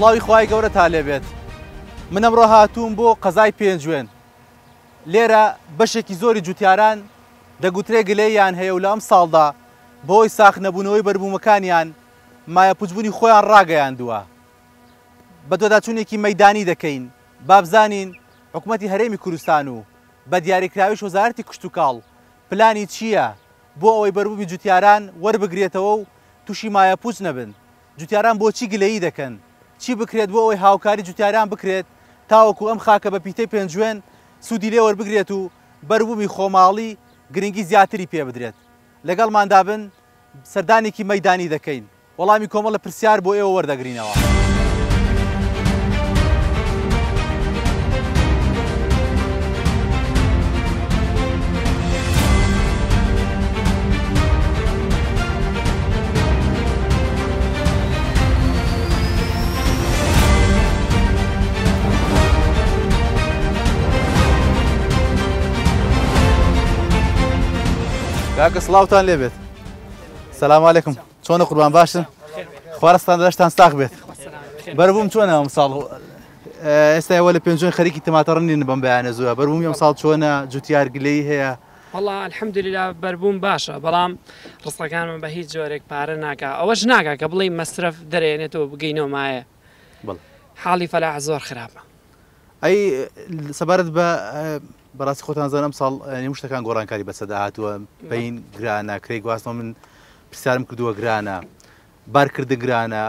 سڵاوی خوای گەورەتان لێبێت من ئەمڕۆ هاتووم بۆ قەزای پێنجوێن لێرە بەشێکی زۆری جوتیاران دەگوترێ گلەییان هەیە و لە ئەمساڵدا بەهۆی ساخ نەبوونەوەی بەربوومەکانیان مایەپوچبوونی خۆیان ڕاگەیاندووە. بەدواداچوونێکی مەیدانی دەکەین با بزانین حکومەتی هەرێمی کوردستان و بە دیاریکراویش وەزارەتی کشتوکاڵ پلانی چییە بۆ ئەوەی بەربوومی جوتیاران وەربگرێتەوە و تووشی مایەپووچ نەبن؟ جوتیاران بۆچی گلەیی دەکەن؟ چی بکرێت بۆ ئەوەی هاوکاری جوتیاران بکرێت تاوەکو ئەم خاکە بە پیتەی پێنجوێن سوودی لێ وەربگرێت و بەروبوومی خۆماڵی گرنگی زیاتری پێ بدرێت؟ لەگەڵماندا بن سەردانێکی مەیدانی دەکەین. وەڵامی کۆمەڵە پرسیار بۆ ئێوە وەردەگرینەوە. کاکە سڵاوتان لێبێت سلام علیکم چۆنە قوربان باشن خوارستان لەشتان ساغ بێت بەربووم چۆنە ئەم ساڵ ئێستا ئێوە لە پێنجوێن خەریکی تەماتەڕنین بەم بەیانە زووە بەربوومی ئەم ساڵ چۆنە جوتیار گلەی هەیە وەڵا الحمدللە بەربووم باشە بەڵام ڕستەکانمان بە هیچ جۆرێک پارە ناکا ئەوەش ناکا کە بڵێی مەسرەف دەرێنێتەوە بگەینەوە مایە حاڵی فەلاح زۆر خراپە. ئەی سەبارەت بە بەڕاستی خۆتان زان ئەم ساڵ نێو شتەکان گۆڕانکاری بەسەدا هاتووە پین گرانە کرێی گواستنەوە من پرسیارم کردووە گرانە بارکردن گرانە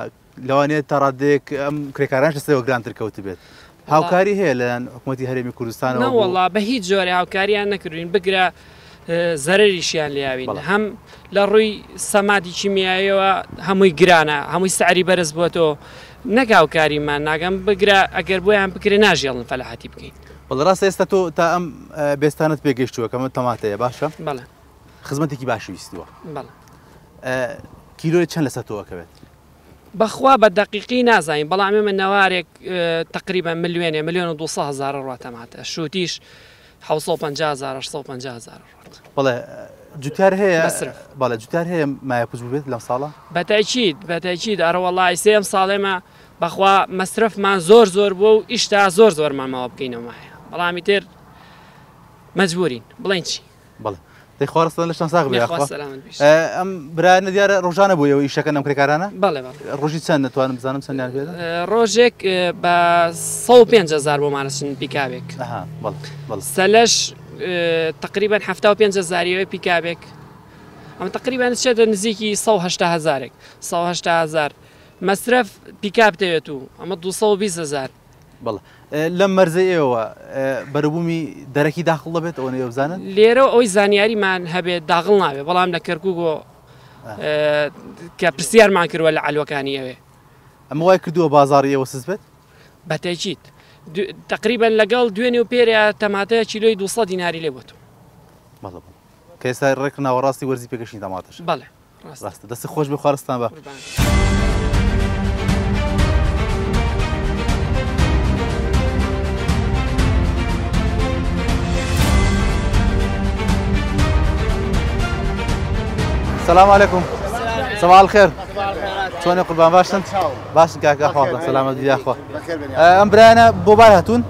لەوانەیە تا ڕادەیەک ئەم کرێکارانش لەسەرەوە گرانتر کەوتبێت هاوکاری هەیە لەلایەن حکوومەتی هەرێمی کوردستانەوە بۆ نەوەڵا بە هیچ جۆرێ هاوکاریان نەکردوین بگرە زەرەریشیان لێیاوین هەم لە ڕووی سەمادی کیمیاییەوە هەمووی گرانە هەمووی سعری بەرز بووەتەوە نەک هاوکاریمان ناگەم بگرە ئەگەر بۆیان بکرێ ناژێڵن فەلاحەتی بکەین. بەڵێ ڕاستە ئێستا تۆ تا ئەم بێستانەت پێگەیشتووە کە ئەمە تەماتەیە باشە؟ بەڵێ. خزمەتێکی باشی ویستووە. بەڵێ. کیلۆی چەند لەسەر تۆ ئەکەوێت؟ بەخوا بە دەقیقی نازانین بەڵام ئێمە نەوارێک تەقریبەن ملیۆنێ ملیۆن و 200 هەزارە ڕوا تەماتە شووتیش 750 هەزار 850 هەزار ڕوات. بەڵێ جوتیار هەیە مەسرف. بەڵێ جوتیار هەیە مایەپوچ بووبێت لەم ساڵە؟ بەتەکید بەتەکید ئەرە وەڵای سێ ساڵ ئێمە بەخوا مەسرەفمان زۆر زۆر بووە و ئیشتا زۆر زۆرمان ماوە بکەینەوە مایە بەڵام ئیتر مەجبورین بڵێین چی. بەڵێ دەی خوا ڕستان لەشتان ساغ بێ یاخوا یاخوا سەلامەت بیش. ئەم برایانە دیارە ڕۆژانە بۆ ئێوە ئیشەکەن ئەم کرێکارانە؟ بەڵێ بەڵێ. ڕۆژی چەند دەتوانم بزانم چەندیان پێ دەن؟ ڕۆژێک بە 105 هەزار بۆمان ئەچن پیکابێک. ئەها بەڵێ بەڵێ. سەلەش تەقریبەن 75 هەزاریەوە پیکابێک. ئەمە تەقریبەن چێتە نزیکی 180 هەزارێک. 180 هەزار مەسرەف پیکاب دەوێت و ئەمە 220 هەزار. بەڵێ لەم مەرزەی ئێوە بەروبوومی دەرەکی داخڵ دەبێت ئەوەنە ئێوە بزانن؟ لێرەوە ئەوەی زانیاریمان هەبێت داغڵ نابێت بەڵام لە کەرکوک و کە پرسیارمان کردوە لە عەلوەکانی ئەوێ. ئەمە وای کردووە بازاڕی ئێوە سست بێت؟ بەتەکید تەقریبەن لەگەڵ دوێنێ و پێرێ تەماتە کیلۆی 200 دیناری لێ بۆتەوە. بەڵێ بەڵێ کە ئێستا ڕێک ناوەڕاستی وەرزی پێگەشتنی تەماتەشە. بەڵێ. ڕاستە دەست خۆش بێ خوارستان بە. سلام علیکم صباح الخير چۆنە قوربان باشن باشن کاکە خوا سەلامەت بی یاخوا ئەم برایانە بۆ بار هاتوون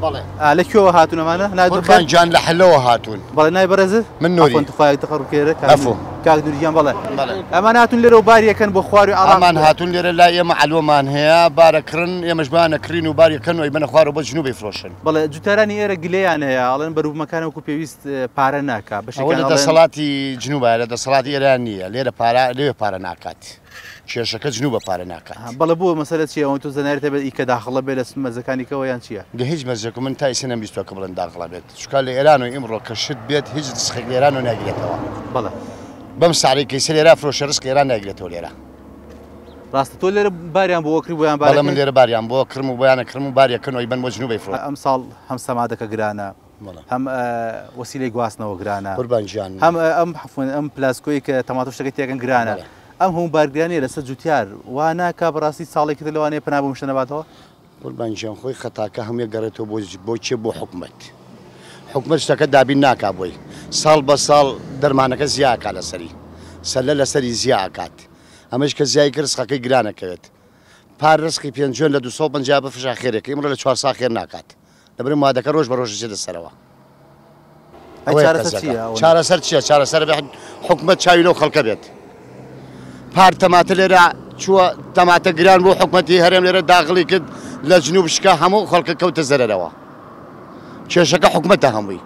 لە کوێوە هاتوون ئەمانە قوربان گیان لە حلەوە هاتوون بەڵێ ناوی بەڕێزت؟ من نوری. عەفوەن توخوا یەک دەقە ڕووکێرە کاک عەفو. نوری. کاک نوری گیان بەڵێ. بەڵێ. ئەمان هاتوون لێرە و بار یەکەن بۆ خواروی عێراق. ئەمان هاتوون لێرە لای ئێمە عەلوەمان هەیە بارە کڕن ئێمەش بۆیان ئەکڕین و بار یەکەن و ئەیبەنە خوارەوە بۆ جنوب ئەیفرۆشن. بەڵێ جوتیارانی ئێرە گلەیان هەیە ئەڵێن بەروبوومەکان وەکو پێویست پارە ناکا ئەوە بەشێکیان لە ئەڵێن. دەسەڵاتی جنوبە لە دەسەڵاتی ئێران نییە لێرە پارە لەوێ پارە ناکات. کێشەکە جنوبە پارە ناکات. بەڵێ بۆ مەسەلە چیە ئەوەی تۆ زانیاریت هەبێت ئی کە داخڵە بێت لە مەرجەکانی کەوە یان چیە؟ لە هیچ مەرجێک و من تا ئیسە نەمبیستوە کە بڵێن داخڵە بێت چونکا لە ئێران و ئیمڕۆ کە شت بێت هیچ رزقێک لە ئێرانەوە ناگرێتەوە. بەڵێ. بەم سعرەی کە ئیسە لێرا فرۆشێ رزق ئێران ناگرێتەوە لێرە. ڕاستە تۆ لێرە باریان بۆ ئەکڕی بۆیان بەڵێ من بارەکەی؟ لێرە باریان بۆ ئەکڕم و بۆیان ئەکڕم و باری ئەکەن و ئەیبەن بۆ جنوب ئەیفرۆشن. ئەمساڵ هەم سەمادەکە گرانە هەم وەسیلەی گواستنەوە گرانە قوربان گیان. هەم ئەم عەفوەن ئەم پلاسکۆی کە تەماتە و شتەکەی تێکەن گرانە ئەم هەموو بارگرانیە لەسەر جوتیار وا ناکا بەڕاستی ساڵێکی تر لەوانەیە پەنا بۆ شتە نەباتەوە؟ قوربان گیان خۆی خەتاکە هەمووی گەڕێتەوە بۆ بۆ کێ بۆ حکومەت حکومەت شتەکە دابین ناکا بۆی ساڵ بە ساڵ دەرمانەکە زیا ئەکا لەسەری سەلە لەسەری زیا ئەکات ئەمەش کە زیای کرد رزقەکەی گران ئەکەوێت. پار رزقی پێنجوێن لە 250 بفرۆشا خێرێکە ئیمڕۆ لە 400 خێر ناکات لەبەر مادەکە ڕۆژ بە ڕۆژ دەچێتە سەرەوە. ئەی چارەسەر چییە؟ ئەوە چارەسەر چییە؟ چارەسەر بێ حکومەت چاوی لەو خەڵکە بێت. پار تەماتە لێرە چووە تەماتە گران بوو حکومەتی هەرێم لێرە داغڵی کرد لە جنوب شکا هەموو خەڵکە کەوتە زەرەرەوە. کێشەکە حکومەتە هەمووی.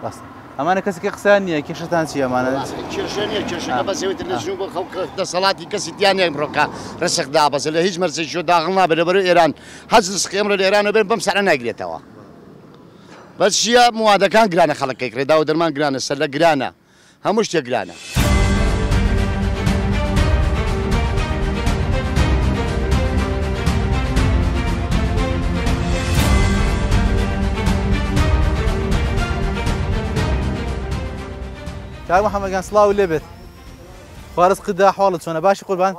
ڕاستە. ئەمانە کەسێکی قسەیان نییە کێشەتان چییە ئەمانە؟ کێشە نییە کێشەکە بەس ئەوەی تر لە جنوب خەڵک دەسەڵاتی کەسی تیا نییە ئەمڕۆکە ڕسق دابەزێ لە هیچ مەرجێکیشەوە داغڵ نابێت لەبەرەوەی ئێران هەچ ڕسقی ئەمڕۆ لە ئێرانەوە بێت بەم سعرە ناگرێتەوە. بەس چیە موادەکان گرانە خەڵک کەیکڕێ داو دەرمان گرانە سەلە گرانە هەموو شتێک گرانە. کاک محەممەد گیان سڵاو لێ بێت خوا ڕزقت دا حاڵت چۆنە باشی قوربان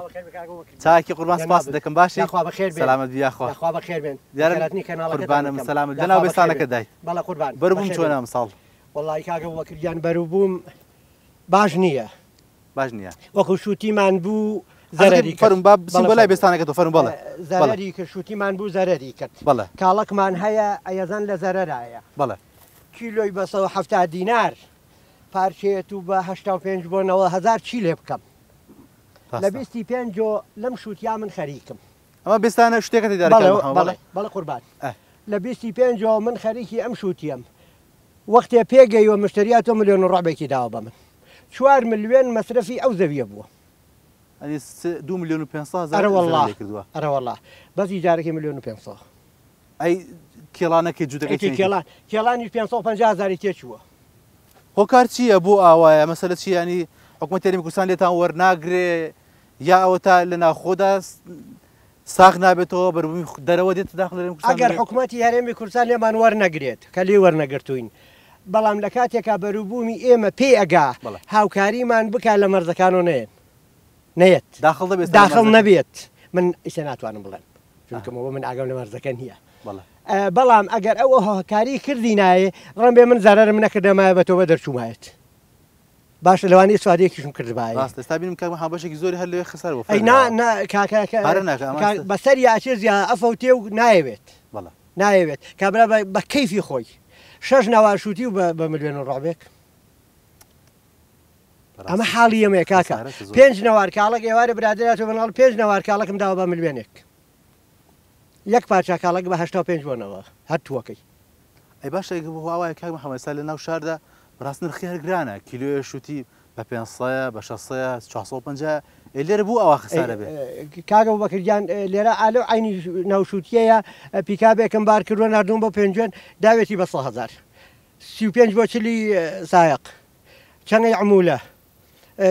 چاکی قوربان سپاست دەکەم باشی یاخوا بەخێر بێن سەلامەت بی یاخوا یاخوا بەخێر بێن دیارە بەخێرهاتنی کەناڵەکەتان قوربانم دەکەم سەلامەت یاخوا لەناو بەخێر بێن بێستانەکە دایت بەڵێ قوربان بەروبووم بەخێر چۆنە بێن ئەمساڵ وەڵڵاهی کاک ئەبوبەکر گیان بەروبووم باش نییە باش نییە وەکو شووتیمان بوو حەزەکەی زەرەری کرد فەرموو با بچین بەڵێ بۆ لای فەرموو بێستانەکە تۆ فەرموو بەڵێ بەڵێ زەرەری کرد شووتیمان بوو زەرەری کرد بەڵێ کاڵەکمان هەیە ئەیەزان لە زەرەرایە بەڵێ کیلۆی بە 170 دینار پارچەیەت و بە 85 بۆ 90 هەزار چی لێ بکەم لە ڕاستە بیستی پێنجۆ لەم شووتیا من خەریکم. ئەمە بێستانە شتێکە تێدا بەڵێ کاک محەممەد بەڵێ بەڵێ بەڵێ قوربان ئە لە بیستی پێنجەوە من خەریکی ئەم شووتیەم وەختێ پێگەیوە مشتەریا تۆ ملیۆن و ڕەعبێکی داوە بە من چوار ملیۆن مەسرەفی ئەو زەویە بووە. ئەنی 2 ملیۆن و 500 هەزار ئەرە زەرەر وەڵڵا لێ کردووە. ئەرە وەڵڵا بەس ئیجارەکەی ملیۆن و 500. ئەی کێڵانەکەی جووتەکەی ئەی چەندی تێ کێڵان کێڵانیش 550 هەزاری تێچووە. هۆکار چییە بۆ ئاوایە مەسەلە چییە ینی حکومەتی هەرێمی کوردستان لێتان وەرناگرێ یا ئەوەتا لە ناوخۆدا ساغ نابێتەوە بەربوومی دەرەوە دێتە داخل هەرێمی کوردستان ئەگەر دەبێت؟ حکومەتی هەرێمی کوردستان لێمان وەرنەگرێت کە لێی وەرنەگرتووین بەڵام لە کاتێکا بەروبوومی ئێمە پێی ئەگا بەڵێ. هاوکاریمان بکا لە مەرزەکانەوە نەیەن نەیەت داخڵ دەبێت ئێستا لە داخڵ مەرزەکە؟ نەبێت من ئیستا ناتوانم بڵێم چونکە ئەوە من ئاگام لە مەرزەکە نییە بەڵێ. بەڵام ئەگەر ئەو هاوکاری کردی نایێ ڕەنبێ من زەرەرم نەکردەمایە بە تۆبە دەرچوومایەت باشە لەوانەیە ئیسفادەیەکیشم کردبایە. ڕاستە ئێستا بینم کاک محەمەد بەشێکی زۆری هەر لەوێ خەسار بووە ئەی نا نا کاکە کە پارە ناکا ئەمە کا بەسەریا ئەچێ زیا ئەفەوتێ و نایەوێت بەڵێ. نایەوێت کابرا بە بە کەیفی خۆی شەش نەوار شووتی و بە بە ملیۆن و ڕەعبێک ئەمە حاڵی ئێمەیە کاکە پێنج نەوار کاڵەک ئێوارێ برادەراتۆ بناڵ پێنج نەوار کاڵەکم داوە بە ملیۆنێک یەک پارچە کاڵەک بە 85 بۆنەوە هەر تووەکەی. ئەی باشە ئەگەر بۆ وایە کاک محەمەد ئێستا لە ناو شاردا بەڕاست نرخی هەر گرانە کیلۆیە شوتی بە پێنج سەیە بە شەش سەیە 450 ئەی لێرە بۆ ئاوا خەسارە بێ؟ کاک ئەبوبەکر گیان لێرە ئالەو عەینی ناو شوتیەیە پیکابێکم بار کردووە ناردووم بۆ پێنجوێن داوێتی بە 100 هەزار 35 بۆ چلی سایەق چەنگەی عمولە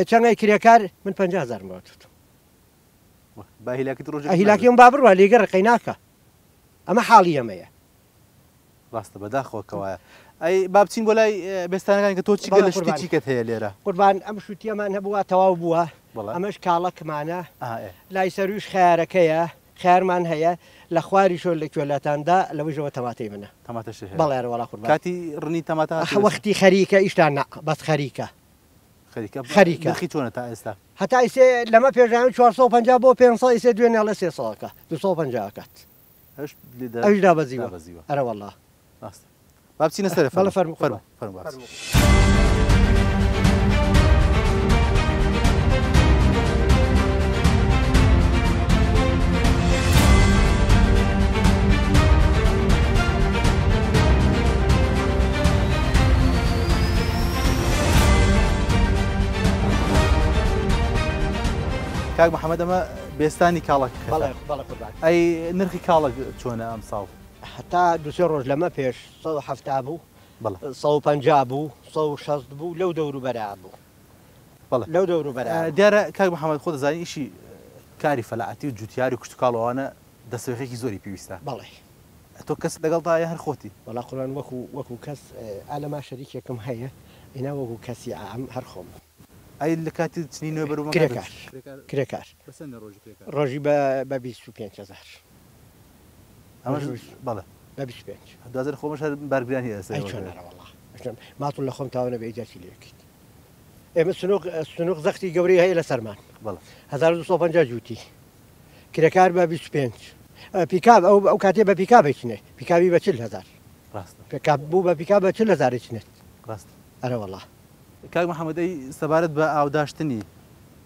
چەنگەی کرێکار من 50 هەزارم بۆ با هیلاکت ڕۆژێک هیلاکیم با بڕوا لێگەڕ قەیناکە ئەمە حاڵی ئەمەیە. ڕاستە بەداخەوە کەوایە. ئەی با بچین بۆ لای بێستانەکان کە تۆ چی بەڵێ لە شتی قوربان. چیکەت هەیە لێرە؟ قوربان ئەم شوتیەمان هەبووە تەواو بووە بەڵێ. ئەمەش کاڵەکمانە ئەها ئێ. لای سەرووش خەیارەکەیە خەیارمان هەیە لە خواریشەوە لە کوێلاتاندا لەوەیشەوە تەماتەی منە. تەماتەشت هەیە. بەڵێ ئەرێ وەڵا قوربان. کاتی ڕنی تەماتە ئەخ هاتووە ئێستا؟ وەختی خەریکە ئیشتا نا بەس خەریکە. خەریکە خەریکە. نرخی چۆنە تا ئێستا؟ هەتا ئیسێ لەمە پێشان 450 بۆ 500 ئیسێ دوێنێ ئەڵێ 300 ئەکا 250 ئەکات. ئەوش ئەویش دابەزیوە. دابەزیوە. ئەرە وەڵا. ڕاستە. با بچینە سەرێ بەڵێ فەرموو. فەرموو فەرموو فەرموو با بچین. کاک محەممەد ئەمە بێستانی کاڵەک بەڵێ بەڵێ قوربان. ئەی نرخی کاڵەک چۆنە ئەمساڵ؟ هەتا دوو سێ ڕۆژ لەمە پێش 170 بوو بەڵێ 150 بوو 160 بوو لەو دەوروبەرە بوو. بەڵێ لەو دەوروبەرە بوو. دیارە کاک محەممەد خۆ دەزانی ئیشی کاری فەلاحەتی و جوتیاری و کشتوکاڵ و ئەوانە دەستەوێخێکی زۆری پێویستە. بەڵێ. تۆ کەس لەگەڵدا یان هەر خۆتی؟ وەڵا قوربان وەکو وەکو کەس ئالەما شەریکێکم هەیە ئینا وەکو کەسی عام هەر خۆم. ئەی لە کاتی چنینەوە بەروبوومەکان کرێکار کرێکار بە چەندە ڕۆژی کرێکار؟ ڕۆژی بە بە 25 هەزار. ئەمەش بەڵێ. بە 25. دوازدە خۆمەش هەر بارگرانی ئێستا ئەی چۆن ئەرە وەڵا ماتڵ لە خۆم تاوە نەبێ ئیجا چی لێ بکەیت؟ ئێمە سنوق سنوق زەختی گەورەی هەیە لەسەرمان. بەڵێ. 1250 جووتی. کرێکار بە 25. پیکاب ئەو کاتێ بە پیکابێک چنێت، پیکابی بە 40,000. ڕاستە. پیکاب بوو بە پیکاب بە 40,000 چنێت. ڕاستە. ئەرە وەڵا. کاک محەممەد ئەی سەبارەت بە ئاوداشتنی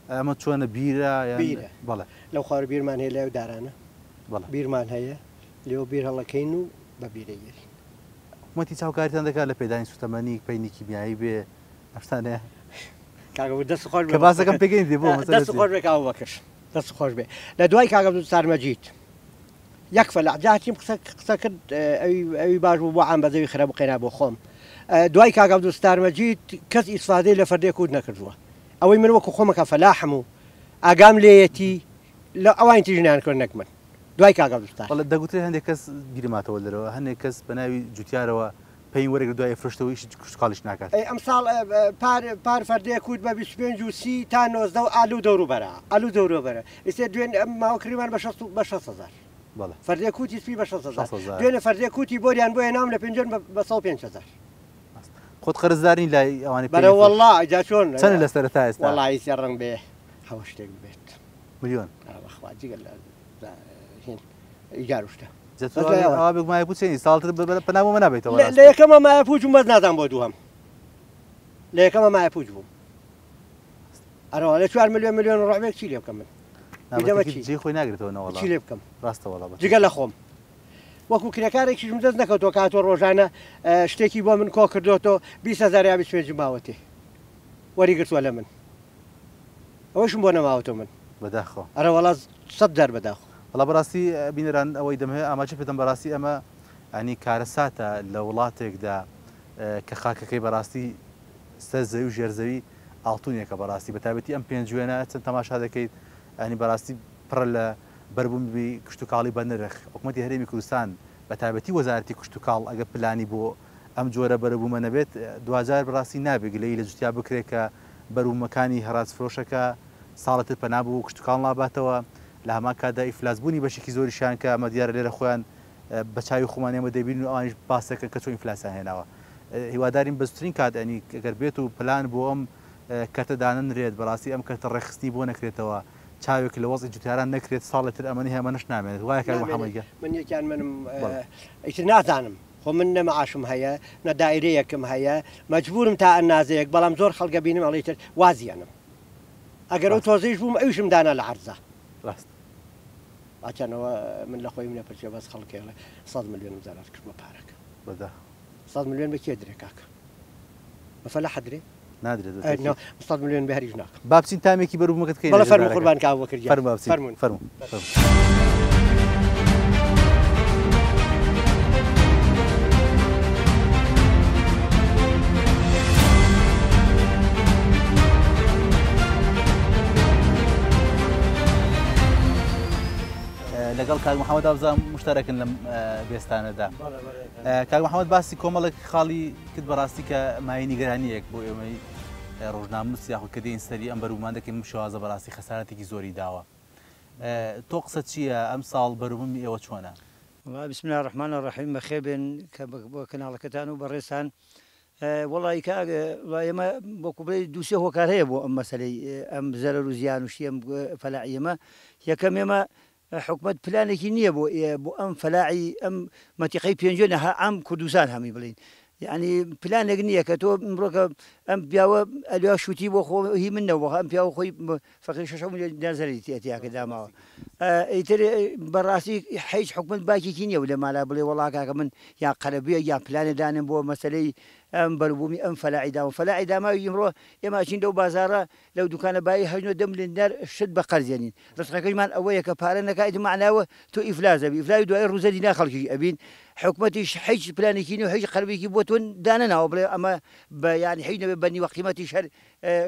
ئەمە چۆنە بیرە یان بیرە. بەڵێ. لەو خوار بیرمان هەیە لەو دارانە. بەڵێ. بیرمان هەیە لێو بیر هەڵەکەین و بە بیرە یەرین. حکوومەتی چاوکاریتان دەکات لە پێدانی سوتەمەنی پەینی کیمیایی بێ ئەم شتانەیە؟ کاکە دەست خۆش بێ. کە باسەکەم پێگەین دێ بۆ مەسەلە دەست خۆش بێ کاک بەکر، دەست خۆش بێ. لە دوای کاک عەبدولستار مەجید یەک فەلاح جاتیم قسە کرد، ئەوی باش بوو بۆ عام بەزەوی خرا بوو قەینا بۆ خۆم. دوای کاک عەبدولستار مەجید کەس ئیسفادەی لە فەردێک کورد نەکردووە. ئەوەی من وەکو خۆمەکە فەلاحم و ئاگام لێیەتی لە ئەوانی تریش نیان کرد نەک من. دوای کاک عەبدولستار. بەڵێ دەگوترێ هەندێک کەس گیرماتەوە لەرەوە، هەندێک کەس بە ناوی جوتیارەوە پەین وەرەگرت دوای فرشتەوە ئیشی کشتوکاڵیش ناکات. ئەی ئەمساڵ، پار فەردەیە کورد بە 25 و 30 تا 19 و ئالو دەوروبەرە، ئالو دەوروبەرە. ئێستا دوێن ئەم ماوە کڕیمان بە 60,000. بەڵێ. فەردەیە کوتی سپی بە 60,000. 60,000. دوێنێ فەردەیە کوتی بۆریان بۆیە ناوم لە پێنجوێن بە 105,000. خۆت قەرزدارین لای ئەوانەی بەرە پێی وەڵا، جا چۆن؟ چەندە لە سەرەتا ئێستا؟ وەڵا ئیسێ ڕەنگ بێ هەوە شتێک ببێت. ملیۆن. بەخوا، جگە لە هین، ئیجار و شتە. جا بەس لای ئەوە. ئەوە بێ مایە پووچ چێنی، ساڵتر پەنا بۆ مە نابێتەوە ڕاست. لە یەکەمە مایە پووچ بووم، بەس نازانم بۆ دووهەم. لە یەکەمە مایە پووچ بووم. ئەرەوە لە 4 ملیۆن ملیۆن و ڕەعبێک چی لێ بکەم من؟ نا، بیدەمە بەتەکید چی؟ جێی خۆی ناگرێتەوە نەوەڵا. چی لێ بکەم؟ ڕاستە وەڵا، بەتەکید. جگە لە خۆم. وەکو کرێکارێکیشم دەست نەکەوتەوە کاتۆ ڕۆژانە، شتێکی بۆ من کۆ کردوەوە 20,000 یا 25 ماوەتێ وەری گرتووە لە من. ئەوەشم بۆ نەماوەتەوە من. بەداخەوە. ئەرە وەڵا 100 جار بەداخەوە. وەڵا بەڕاستی بینەران ئەوەی دەمەوێت ئاماژە پێدەم، بەڕاستی ئەمە ینی کارەساتە لە وڵاتێکدا، کە خاکەکەی بەڕاستی سەر زەوی و ژێرزەوی ئاڵتونێکە بەڕاستی، بە تایبەتی ئەم پێنجوێنە چەند تەماشا دەکەیت، ینی بەڕاستی پڕە لە بەربوومی کشتتوکاڵی بە نرخ. حکوومەتی هەرێمی کوردستان بە تایبەتی وەزارەتی کشتتوکاڵ ئەگە پلانی بۆ ئەم جۆرە بەرەبوومە نەبێت، دواجار بەڕاستی نابێت گلەیی لە جوتیا بکرێت کە بەربوومەکانی هەراج فرۆشەکە ساڵتر پەنا بۆ کشتتوکاڵ ناباتەوە. لە هەمان کاتدا ئیفلاسبوونی بەشێکی زۆریشیان کە ئەمە دیارە لێرە خۆیان بە چاوی خۆمان ئێمە دەبینن و ئەوانیش باسەکەن کە چۆن ئیفلاسیان هێناوە. هیوادارین بە زووترین کات ئەنی ئەگەر بێت و پلان بۆ ئەم کەرتە دانەنرێت، بەڕاستی ئەم کەرتە ڕێکخستنی بۆ نەکرێتەوە، چاوێک لە وەزعی جوتیاران نەکرێت، ساڵێتر ئەمە نییە، ئەمە نەش نامێنێت. وایە کاک محەممەد گیان؟ من یەکیان منم، بەڵێ. ئیتر نازانم، خۆ من نە معاشم هەیە نە دایرەیەکم هەیە، مەجبورم تا ئەندازەیەک، بەڵام زۆر خەڵکە بینم ئەڵێ ئیتر وازیانم. ئەگەر ئەو تۆزەیش بووم ئەویشم دانا لە عەرزە. ڕاست. باچەنەوە من لە خۆیم نەپرسیوە، بەس خەڵکێ ئەڵێ 100 ملیۆنم زەرەر کردووە پارەکە. بەداخەوە. 100 ملیۆن بە کێ درێ کاکە؟ بە فەلاح درێ؟ نادرێت. نا، 100 ملیۆن بە هەریش ناکەم. با بچین تامێکی بەروبوومەکەت بکەین. بەڵێ، فەرموو قوربان کاک بەکر گیان. فەرموو با بچین. فەرموون. فەرموو. فەرموو. لەگەڵ کاک محەممەد ئابزان مشتەرەکن لەم بێستانەدا. کاک محەممەد باسی کۆمەڵێک خاڵی کرد بەڕاستی کە مایە نیگەرانییەک بۆ ئێمەی ڕۆژنامەنووس یاخود کە دێین سەری ئەم بەروبوومان دەکەین، ئەم شێوازە بەڕاستی خەسارەتێکی زۆری داوە. تۆ قسە چییە؟ ئەم ساڵ بەروبوومی ئێوە چۆنە؟ وەڵا بسم الله الرحمن الرحیم. بەخێر بێن کە بۆ کەناڵەکەتان و بەڕێزتان. وەڵی کاک، وەڵا ئێمە وەکو بڵێی دوو سێ هۆکار هەیە بۆ ئەم مەسەلەی ئەم زەرەر و زیان و شتی ئەم فەلاعی ئێمە. یەکەم ئێمە حکومەت پلانێکی نییە بۆ ئەم فەلاعی ئەم مەتیقەی پێنجوێنە، ها عام کوردستان هەمی بڵین. یعنی پلانێک نییە کە تۆ ئەمڕۆکە ئەم پیاوە ئەلیا شووتی بۆ خۆ هی من نەبووە، ئەم پیاوە خۆی فەقیر شەش ملیۆن دینار زەرەری تیا کە داماوە. ئیتر بەڕاستی هیچ حکومەت باکێکی نییە و لە مالا بڵێ وەڵا کاکە من یان قەرەبوویە یان پلانێ دانێم بۆ مەسەلەی ئەم بەروبوومی ئەم فەلاعی داوە. فەلاعی داماوی ئیمڕۆ ئێمە ئەچین لەو بازاڕە لەو دوکانە بایی هەژنۆ دە ملیۆن دینار شت بە قەرزێنین. ڕزقەکەشمان ئەوەیە کە پارە نەکا، ئیتر معناوە تۆ ئیفلاس ئەبی، ئیفلاس دوای ڕووزەدی نا خەڵکیش ئەبین. حکومەتیش هیچ پلانێکی نییە و هیچ قەربێکی بۆ تۆ دانەناوە بڵێ ئەمە بە یعنی هیچ نەبێ بە نیوە قیمەتیش هەر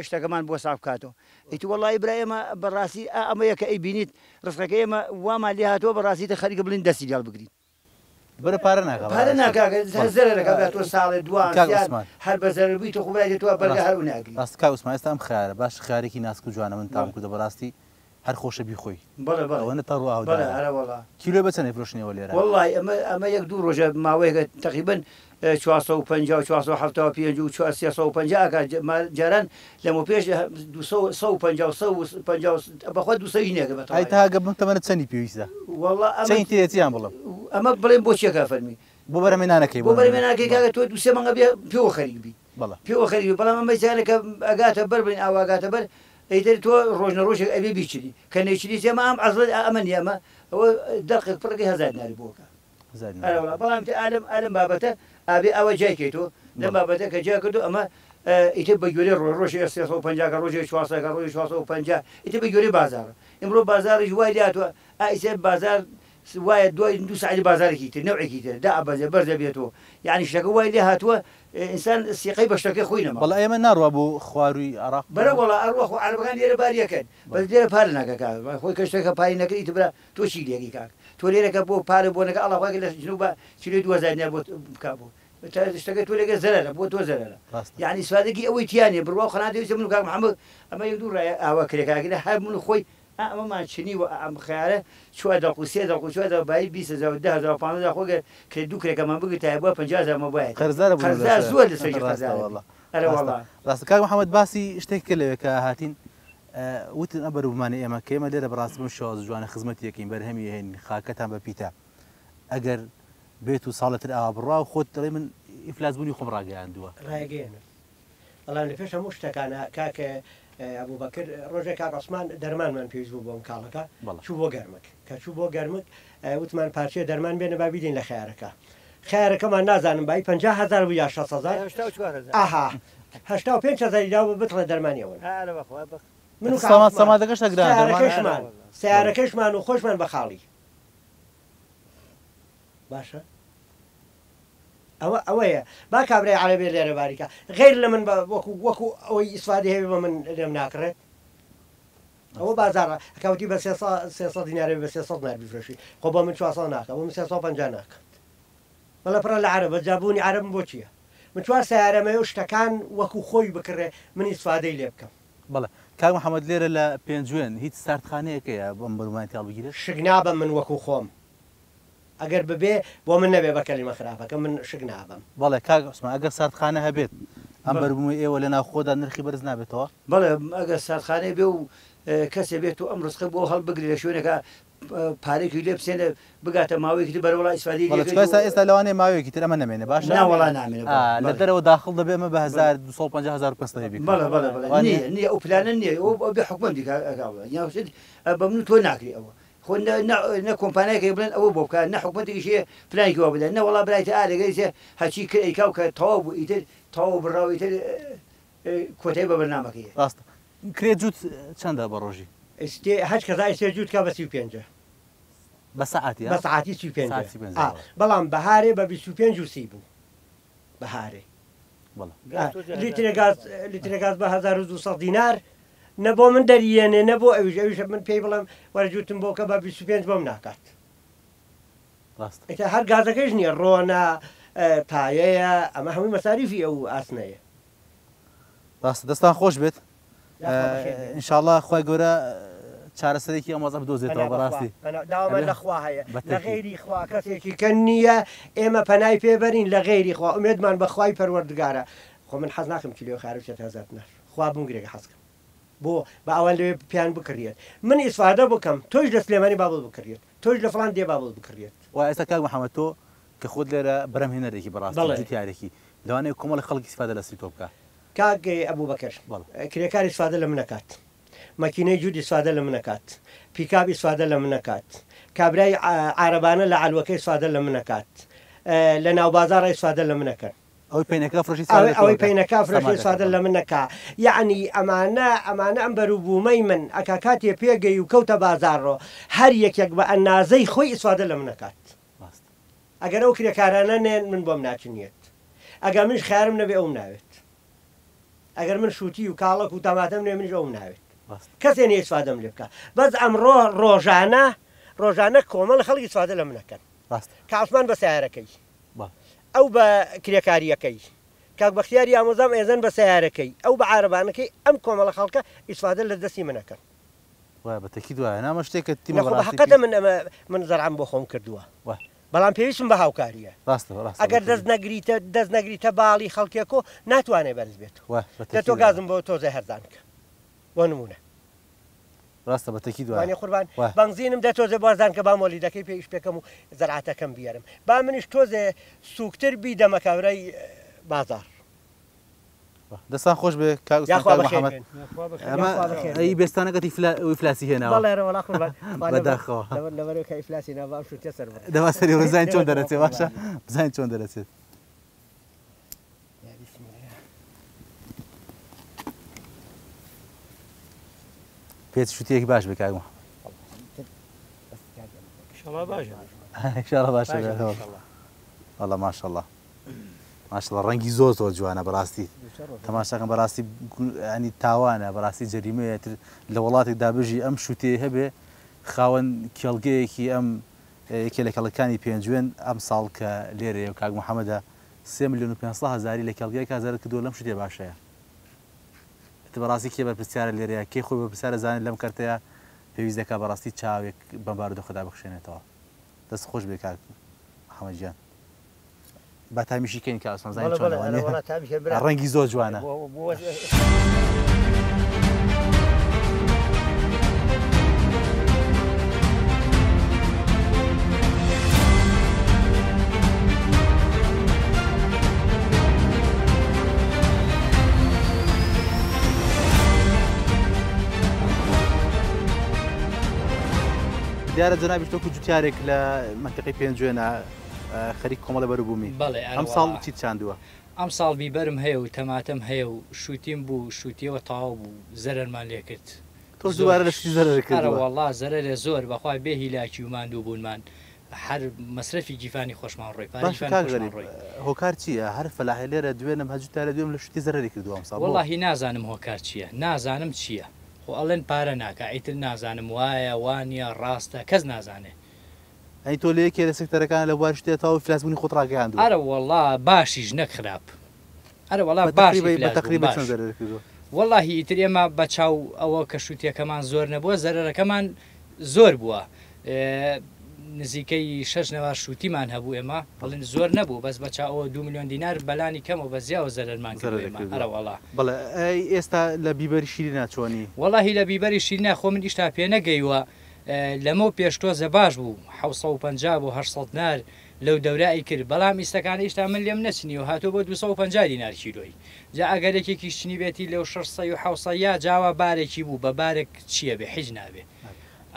شتەکەمان بۆ ساف بکاتەوە. ئیتر وەڵی برا ئێمە بەڕاستی ئەمەیە کە ئەیبینیت ڕزقەکە ئێمە وامان لێ هاتووە بەڕاستی تە خەریکە بڵین دەستی لێڵ بگرین. بەرە پارە ناکا پارە ناکا، زەرەر ئەکا، برا تۆ ساڵێ دوان کاک زیاد عوسمان. هەر بە زەرەر بووی تۆ خۆ برای تۆ بەرگە هەر و ناگری. ڕاست کاک عوسمان، ئێستا ئەم خیارە باش خیارێکی ناسک و جوانە، من تام کردە بەڕاستی هەر خۆشە بیخۆی. بەڵێ بەڵێ. ئەوەنە تەڕ و بەڵێ ئاودارە. ئەرە وەڵا. کیلۆی بە چەند ئەیفرۆشن ئێوە لێرە؟ وەڵڵاهی ئەمە ئەمە یەک دوو ڕۆژە ماوەیەکە تەقریبەن 450 و 475 و 350 ئەکا جاران لەمەوپێش 200 150 و 150 بەخوا 200 یش نەکرد بە ئەی تەواوی. تا گە بەم تەمەنە چەنی پێویستە؟ وەڵڵا ئەمە چەنی تێیە چیان بڵێم؟ ئەمە بڵێم بۆ چیەکە فەرمی؟ بۆ بەرهەمهێنانەکەی بۆ بۆ نموونە. بەرهەمهێنانەکەی بەڵێ. کاکە تۆ دوو سێ مانگە بێ پێوە خەریک بی. بەڵێ. پێوە خەریک بی بەڵام ئەمە جارێکە ئەگاتە بەر بڵێن ئاوا ئەگاتە بەر ئیتر تۆ ڕۆژ نە ڕۆژێک ئەبێ بیچنی کە نەیچنی ئەمە ئەم عەزڵە ئەمە نییە ئەمە ئەوە دەرقێک پڕەکەی هەزار دیناری بۆ ئەکا. هەزار دینار. ئەرێ وەڵا بەڵام ئیتر ئالەم ئالەم بابەتە ئابێ ئاوا جیای کەیتۆ لەم بەڵێ. بابەتە کە جیا کردو ئەمە ئیتر بە گوێرەی ڕۆژ ڕۆژێ 350 کە ڕۆژێ 400 کە ڕۆژێ 450 ئیتر بە گوێرەی بازاڕە ئیمڕۆ بازاڕیش وای لێهاتووە ئا ئیتر بازاڕ وایە دوای دوو سەعاتی بازاڕێکی تر نەوعێکی تر دائەبەزێ بەرزە بێتەوە یانی شتەکە وای لێ هاتووە ئینسان سیقەی بە شتەکەی خۆی نەماوە. بەڵێ ئێمە ناڕوا بۆ خوارووی عێراق. بەرە وەڵا ئەڕوا خۆ عەرەبەکان لێرە باری ئەکەن بەس لێرە پارە ناکا کاک خۆی کە شتەکە پارەی نەکرد ئیتر برا تۆ چی لێکەی کاک تۆ لێرە کە بۆ پارە بۆ نەکا ئەڵا خوای کە لە جنوبا کیلۆی 2000 دینار بۆ بکا بۆ شتەکە تۆ لێکە زەرەرە بۆ تۆ زەرەرە یعنی ئیسفادەکی ئەوەی تیا نیە بڕوا و قەناعەتی ئەویسە من و کاک محەممەد ئەمە یەک دوو ڕایە ئاوا کرێکارەکە هەر من و خۆی ئا ئەمەمان چنیوە ئا ئەم خەیارە چوار دەق و سێ دەق و چوار دەق بایی 20 هەزار و 10 هەزار و 15 هەزار خۆ گەر کرێ دوو کرێکەمان بگرتایە بووە 50 هەزارمان بوایەتەوە قەرزارە بوون قەرزار لەسەر زۆر لەسەری ڕاستە قەرزارە بین وەڵا ئەرە ڕاستە وەڵا. ڕاستە کاک محەممەد باسی شتێک کرد لەوێ کە هاتین وتن ئەم بەروبوومانەی ئێمە کە ئێمە لێرە بەڕاستی بەم شێوازە جوانە خزمەتی ئەکەین بەرهەمی ئەهێنین خاکەتان بە پیتە ئەگەر بێت و ساڵێ تر ئاوا بڕوا و خۆت دەڵێی من ئیفلاس بوونی خۆم ڕاگەیاندووە. ڕایەگەیەنم بەڵام لە پێش هەموو شتەکانا کاک ئەبوبەکر ڕۆژێک کاک عوسمان دەرمانمان پێویست بوو بۆ ئەم کاڵەکە بەڵێ. چوو بۆ گەرمک کە چوو بۆ گەرمک وتمان پارچەیە دەرمان بێنە با بیدەین لە خەیارەکە خەیارەکەمان نازانم بایی 50 هەزار بوو یا 60 هەزار 84 هەزار. ئاها 85 هەزاری داوە بە بتڵێ دەرمانی ئەوەن ئارە بەخوا بەخ. من و کاک سەما عوسمان سەمادەکەش تا گرانە دەرمانە سەیارەکەشمان ئارە وەڵا. بەڵێ. سەیارەکەشمان و خۆشمان بە خاڵی باشە ئەوە ئەوەیە با کابرای عەرەبێ لێرە باریکە غیر لە من بە وەکو وەکو ئەوەی ئیسفادەی هەبێ بە من لێم ناکڕێت ئەوە بازاڕە ئەکاوتی بە 300 دینارێ بە 300 دینار بیفرۆشی خۆ بۆ من 400 ناکە بۆ من 350 ناکات بەڵێ پڕە لە عەرەبە جابوونی عەرەبم بۆ چییە من چوار سیارەمەیە و شتەکان وەکو خۆی بکڕێ من ئیسفادەی لێ بکەم. بەڵێ کاک محەمەد لێرە لە پێنجوێن هیچ ساردخانەیەک هەیە بۆ ئەم بەروبوومانە تیا هەڵبگیرێت؟ شک نابەم من وەکو خۆم ئەگەر ببێ بۆ من نەبێ بە کەلیمە خراپەکە من شک نابەم. بەڵێ کاک عوسمان ئەگەر ساردخانە هەبێت ئەم بەروبوومەی ئێوە لە ناوخۆدا نرخی بەرز نابێتەوە؟ بەڵێ ئەگەر ساردخانەی بێ و کەسێ بێت و ئەم ڕزقە بۆ هەڵبگرێ لە شوێنێکا پارەیەکی لێ بسێنێ بگاتە ماوەیەکی تر بەرەوەڵا ئیسفادەی بەڵێ لێ چونکە بکەیت ئێستا و ئێستا لەوانەیە ماوەیەکی تر ئەمە نەمێنێ باشە؟ نا وەڵا نامێنێ ئا بەڵێ لە بەڵێ دەرەوە داخڵ دەبێ ئەمە بە بەڵێ 1250 1500 بیکڕن بەڵێ بەڵێ بەڵێ وا نییە؟ نییە نییە ئەو پلانە نییە ئەو ئەبێ حکومەت بیکا ئەکا وەڵا یان شت بە من و تۆ ناکرێ ئەوە خۆ نە نە نە کۆمپانیایەک هەیە بڵێن ئەوە بۆ بکا نە حکومەتێکیش هەیە پلانێکی وا بدات نە وەڵا برای تر ئا لەگەری تر هەرچی کرد ئەیکا و کە تەواو بوو ئیتر تەواو بڕاو ئیتر کۆتایی بە بەرنامەکەی هێنا. ڕاستە کرێ جووت چەندە بە ڕۆژی؟ ئیستێ هەچ کەس ئایستێ جووت کا بە 35 ە. بە سەعاتی بە ها؟ سەعاتی 35 سەعات ە. 35 ئا بەڵێ. بەڵام بەهارێ بە 25 و 30 بوو. بەهارێ. بەڵێ. ئا لیترێ گاز لیترێ گاز بە 1200 دینار نە بۆ من دەریێنێ نە بۆ ئەویش ئەویش من پێی بڵێم وەرە جووتم بۆ کە بە 25 بۆم ناکات. ڕاستە. ئیتر هەر گازەکەیش نییە ڕۆنە پایەیە ئەمە هەمووی مەساریفی ئەو ئاسنەیە. ڕاستە دەستان خۆش بێت یاخوا بەخێر بێن. ئینشاڵڵا خوای گەورە چارەسەرێکی ئەم وەزعە بدۆزێتەوە پەنا بەخوا بەڕاستی پەنا داوامان ئەبێ لە خوا هەیە بە لە تەئکید. غەیری خوا کەسێکی کە نییە ئێمە پەنای پێ بەرین لە غەیری خوا ئومێدمان بە خوای پەروەردگارە خۆ من حەز ناکەم کیلۆ خارە بچێتە 1000 دینار خوا بمگرێ کە حەز کەم بۆ با ئەوان لەوێ پێیان بکڕیێت من ئیسفادە بکەم تۆیش لە سلێمانی با بۆت بکڕیێت تۆیش لە فڵان دێ با بۆت بکڕیێت. وا ئێستا کاک محەمەد تۆ کە خۆت لێرە بەرهەمهێنەرێکی بەڕاستی بەڵێ. جوتیارێکی لەوانەیە کۆمەڵێک خەڵک ئیسفادە لە سری تۆ بکا. کاک ئەبوبەکر بەڵێ. کرێکار ئیسفادە لە من ئەکات مەکینەی جووت ئیسفادە لە من ئەکات پیکاب ئیسفادە لە من ئەکات کابرای عارەبانە لە عەلوەکە ئیسفادە لە من ئەکات لە ناوبازاڕ ئیسفادە لە من ئەکەن. ئەوەی پەینەکە فرۆشی ئیسفادە لە تۆ ئەوەی ئەکا. پەینەکە فرۆشی سەمادەکە ئیسفادە بەڵێ. لە من ئەکا یەعنی ئەمانە ئەمانە ئەم بەروبوومەی من ئەکا کاتێ پێگەی و کەوتە بازاڕۆ هەر یەکێک بە ئەنازەی خۆی ئیسفادە لە من ئەکات. ڕاستە. ئەگەر ئەو کرێکارانە نەیەن من بۆم ناچنیەت ئەگەر منیش خەیارم نەبێ ئەوم ناوێت ئەگەر من شووتی و کاڵەک و تەماتەم نەبێ منیش ئەوم ناوێت ڕاستە. کەسێ نیە ئیسفادەم لێ بکا بەس ئەمڕۆ ڕۆژانە ڕۆژانە کۆمەڵ خەڵک ئیسفادە لە من ئەکەن ڕاستە. کە عوسمان بە سەیارەکەی بەڵێ. ئەو بە کرێکارییەکەی کاک بەختیاری ئامۆزام ئێزەن بە سەیارەکەی ئەو بە عارەبانەکەی ئەم کۆمەڵە خەڵکە ئیسفادە لە دەستی من ئەکەن. وایە بە تەکید وایە نا ئەمە شتێکە تیمە نەخۆ بە بەڕاستی حەقەتە من ئەمە من زەرعم بۆ خۆم کردووە وایە. بەڵام پێویستم بە هاوکارییە. ڕاستە ڕاستە ئەگەر بە دەست تەکید. نەگریتە دەست نەگریتە باڵی خەڵکێکۆ ناتوانێ بەرز بێتۆ. وایە بە دە تۆ تەکید وایە. گازم بۆ تۆزێ هەرزان کە بۆ نموونە. ڕاستە بە تەکید وایە. وانیە قوربان؟ وایە. بەنزینم دە تۆزێ بۆ هەرزان کە با مۆلیدەکەی پێ ئیش پێکەم و زەرعەتەکەم بیەرم. با منیش تۆزێ سووکتر بیدەمە کابرای بازاڕ. دەستان خۆش بێ کاک ئوسمان یاخوا کاک بەخێر محەممەد بێن. ئەمە یاخوا بەخێر ئەی بێن. بێستانەکەت ئیفلاسی هێناوە بەڵێ ئەرێ وەڵا قوربان. خوا لەبەر بەداخەوە. لەبەر لەبەرەوەی کە ئیفلاسی ناوە ئەم شووتیە سەر بڕی. دەما سەری بڕی بزانین چۆن لەبەر دەرەچێ باشە قوربانی. بزانین چۆن دەرەچێت. یا بسم الله. پێت شووتیەکی باش بێ کاک محەممەد. ئینشاڵڵا باشە. ئینشاڵڵا باشە باشە بێ. ئینشاڵڵا. وەڵا ماشەڵڵا. ماشەڵڵا ڕەنگی زۆر زۆر جوانە بەڕاستی تەماشاکەم بەڕاستی ینی تاوانە بەڕاستی جەریمەیە تر لە وڵاتێکدا بژی ئەم شووتەیە هەبێ خاوەن کێڵگەیەکی ئەم یەکێ لە کەڵەکانی پێنجوێن ئەم ساڵ کە لێرەیە و کاک محەممەدە 3 میلیۆن و 500 هەزاری لە کێڵگەیەکا زەرەر کردووە لەم شووتەیە باشەیە ئیتر بەڕاستی کێ بەرپرسیارە لێرەیە کێ خۆی بەرپرسیارە زانێت لەم کەرتەیە پێویست دەکات بەڕاستی چاوێک بەم بارودۆخەدا بخشێنێتەوە دەست خۆش بێ کاک محەممەد گیان. با تامیشی کەین کە ئاسمان زانین بەڵێ چۆنە بەڵێ ئەرێ وانیە وەڵا تامیش هەر برا ڕەنگی زۆر جوانە. بۆ بۆ دیارە جەنابیش تۆکو جوتیارێک لە مەنتیقەی پێنجوێنە خەریک کۆمەڵە بەروبوومی. بەڵێ ئەرێ ئەمساڵ وەڵا. چیت چاندووە؟ ئەمساڵ بیبەرم هەیە و تەماتەم هەیە و شووتیم بوو شووتیەوە تەواو بوو زەرەرمان لێ کرد. تۆش دووبارە لە شووتی زەرەرت ئەرە کردووە. وەڵا زەرەرێ زۆر بەخوا بێ هیلاکی و ماندوو بوونمان هەر مەسرەفی گیفانی خۆشمان ڕۆی پارەی باشە گیفانی کاک خۆشمان غەریب ڕۆی. هۆکار چییە هەر فەلاحێ لێرە دوێنم هەر جووتیارە دوێم لە شووتی زەرەری کردووە ئەمساڵ بۆ؟ وەڵاهی نازانم هۆکار چییە نازانم چییە خۆ ئەڵێن پارە ناکا ئیتر نازانم وایە وانیە ڕاستە کەس نازانێ. ئەی تۆ لە یەکێ لە سێکتەرەکان لە بواری شتێ تەواو ئیفلاسبوونی خۆت ڕاگەیاندووە. ئەرە وەڵا باشیش نەک خراپ ئەرە وەڵا بە باش تەقریبەی بە ئیفلاس بووم تەقریبە باش چەند زەرەرت کردووە؟ وەڵاهی ئیتر ئێمە بە چاو ئەوە کە شووتیەکەمان زۆر نەبووە زەرەرەکەمان زۆر بووە نزیکەی شەش نەوار شووتیمان هەبوو ئێمە بڵێن زۆر نەبوو بەس بە چاو ئەوە 2 میلیۆن دینار بەلانی کەمەوە بە زیاوە زەرەرمان کردووە زەرەرت ئێمە کردووە. ئەرە وەڵا. بەڵێ ئەی ئێستا لە بیبەری شیرینا چۆنی؟ وەڵاهی لە بیبەری شیرینا خۆ من ئیشتا پێ نەگەیوە لەمەو پێش تۆزە باش بوو 750 بۆ 800 نار لەو دەورە ئەیکرد بەڵام ئیستەکانە ئیشتا من لێم نەچنیوە هاتووە بۆ 250 دینار کیلۆی جا ئەگەر یەکێکیش چنیبێتی لەو 600 و 700 یا جاوا بارێکی بوو بە بارێک چییە بێ حیچ نابێ.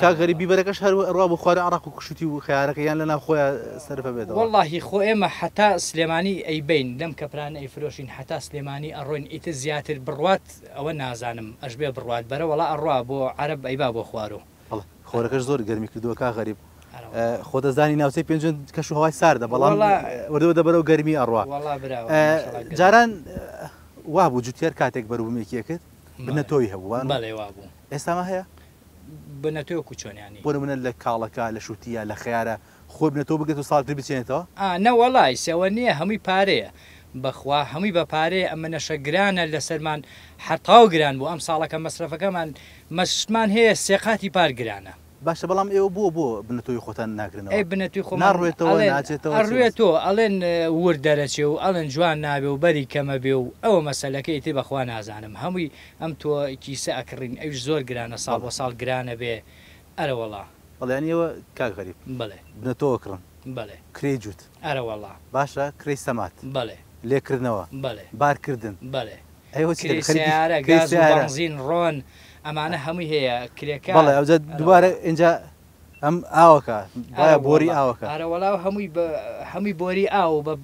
کاک غەریب بیبەرەکەش هەر ئەڕوا بۆ خوارە عراق و کوشتی و خەیارەکە یان لە ناو خۆیان سەرفە بێتەوە؟ وەڵاهی خۆ ئێمە حەتا سلێمانی ئەیبەین لەم کەپرانە ئەیفرۆشین حەتا سلێمانی ئەڕۆین ئیتر زیاتر بڕوات ئەوە نازانم ئەشبێ بڕوات بەرە وەڵا ئەڕوا بۆ عەرەب ئەیبا بۆ خوارۆ. بەڵێ خۆرەکەش زۆر گەرمی کردووە کاک غەریب خۆ دەزانی ناوچەی پێنجوێن کەش و هەوای ساردە بەڵام وردە وردە بەرەو گەرمی ئەڕوا. جاران وابوو جوتیار کاتێک بەروبوومێکی ئەکرد بنەتۆی هەبوو وان؟ بەڵێ وابوو. ئێستا ما هەیە؟ بنەتۆ کو چۆن یانی؟ بۆ نمونە لە کاڵەکە لە شووتیە لە خەیارە خۆی بنەتۆ بگرێت و ساڵ تر بچێنێتەوە؟ ئا نەوەڵا ئیسە ئەوە نییە هەمووی پارەیە بەخوا هەمووی بە پارەیە ئەمە نەشە گرانە لەسەرمان حەتاو گران بوو ئەم ساڵەکە مەسرەفەکەمان مەشتمان هەیە سێقاتی پار گرانە. باشە بەڵام ئێوە بۆ بۆ بنەتۆی خۆتان ناگرنەوە؟ ئەی بنەتۆی خۆمان ناڕوێتەوە ئەڵێن ناچێتەوە چی ئەڕوێتەوە ئەڵێن ورد دەرەچێ و ئەڵێن جوان نابێ و بەری کەمە بێ و ئەوە مەسەلەکە ئیتر بەخوا نازانم هەمووی ئەم تۆ کیسە ئەکڕین ئەویش زۆر گرانە ساڵ بۆ ساڵ گرانە بێ ئەرەوەڵا. بەڵێ یانی ئێوە کاک غەریب. بەڵێ. بنەتۆ ئەکڕن. بەڵێ. کرێی جووت. ئەرەوەڵا. باشە کرێی سەمات. بەڵێ. لێکردنەوە. بەڵێ. بارکردن. بەڵێ. ئەی چی کرێی خەریکی سەیارە، کرێی گاز و سەیارە. بەنزین، ڕۆن، ئەمانە هەمووی هەیە، کرێکار. بەڵێ ئەوجا دووبارە ئینجا ئەم ئاوەکە وایە بۆری ئاوەکە. ئەرەوەڵا هەمووی بە هەمووی بۆری ئاو بە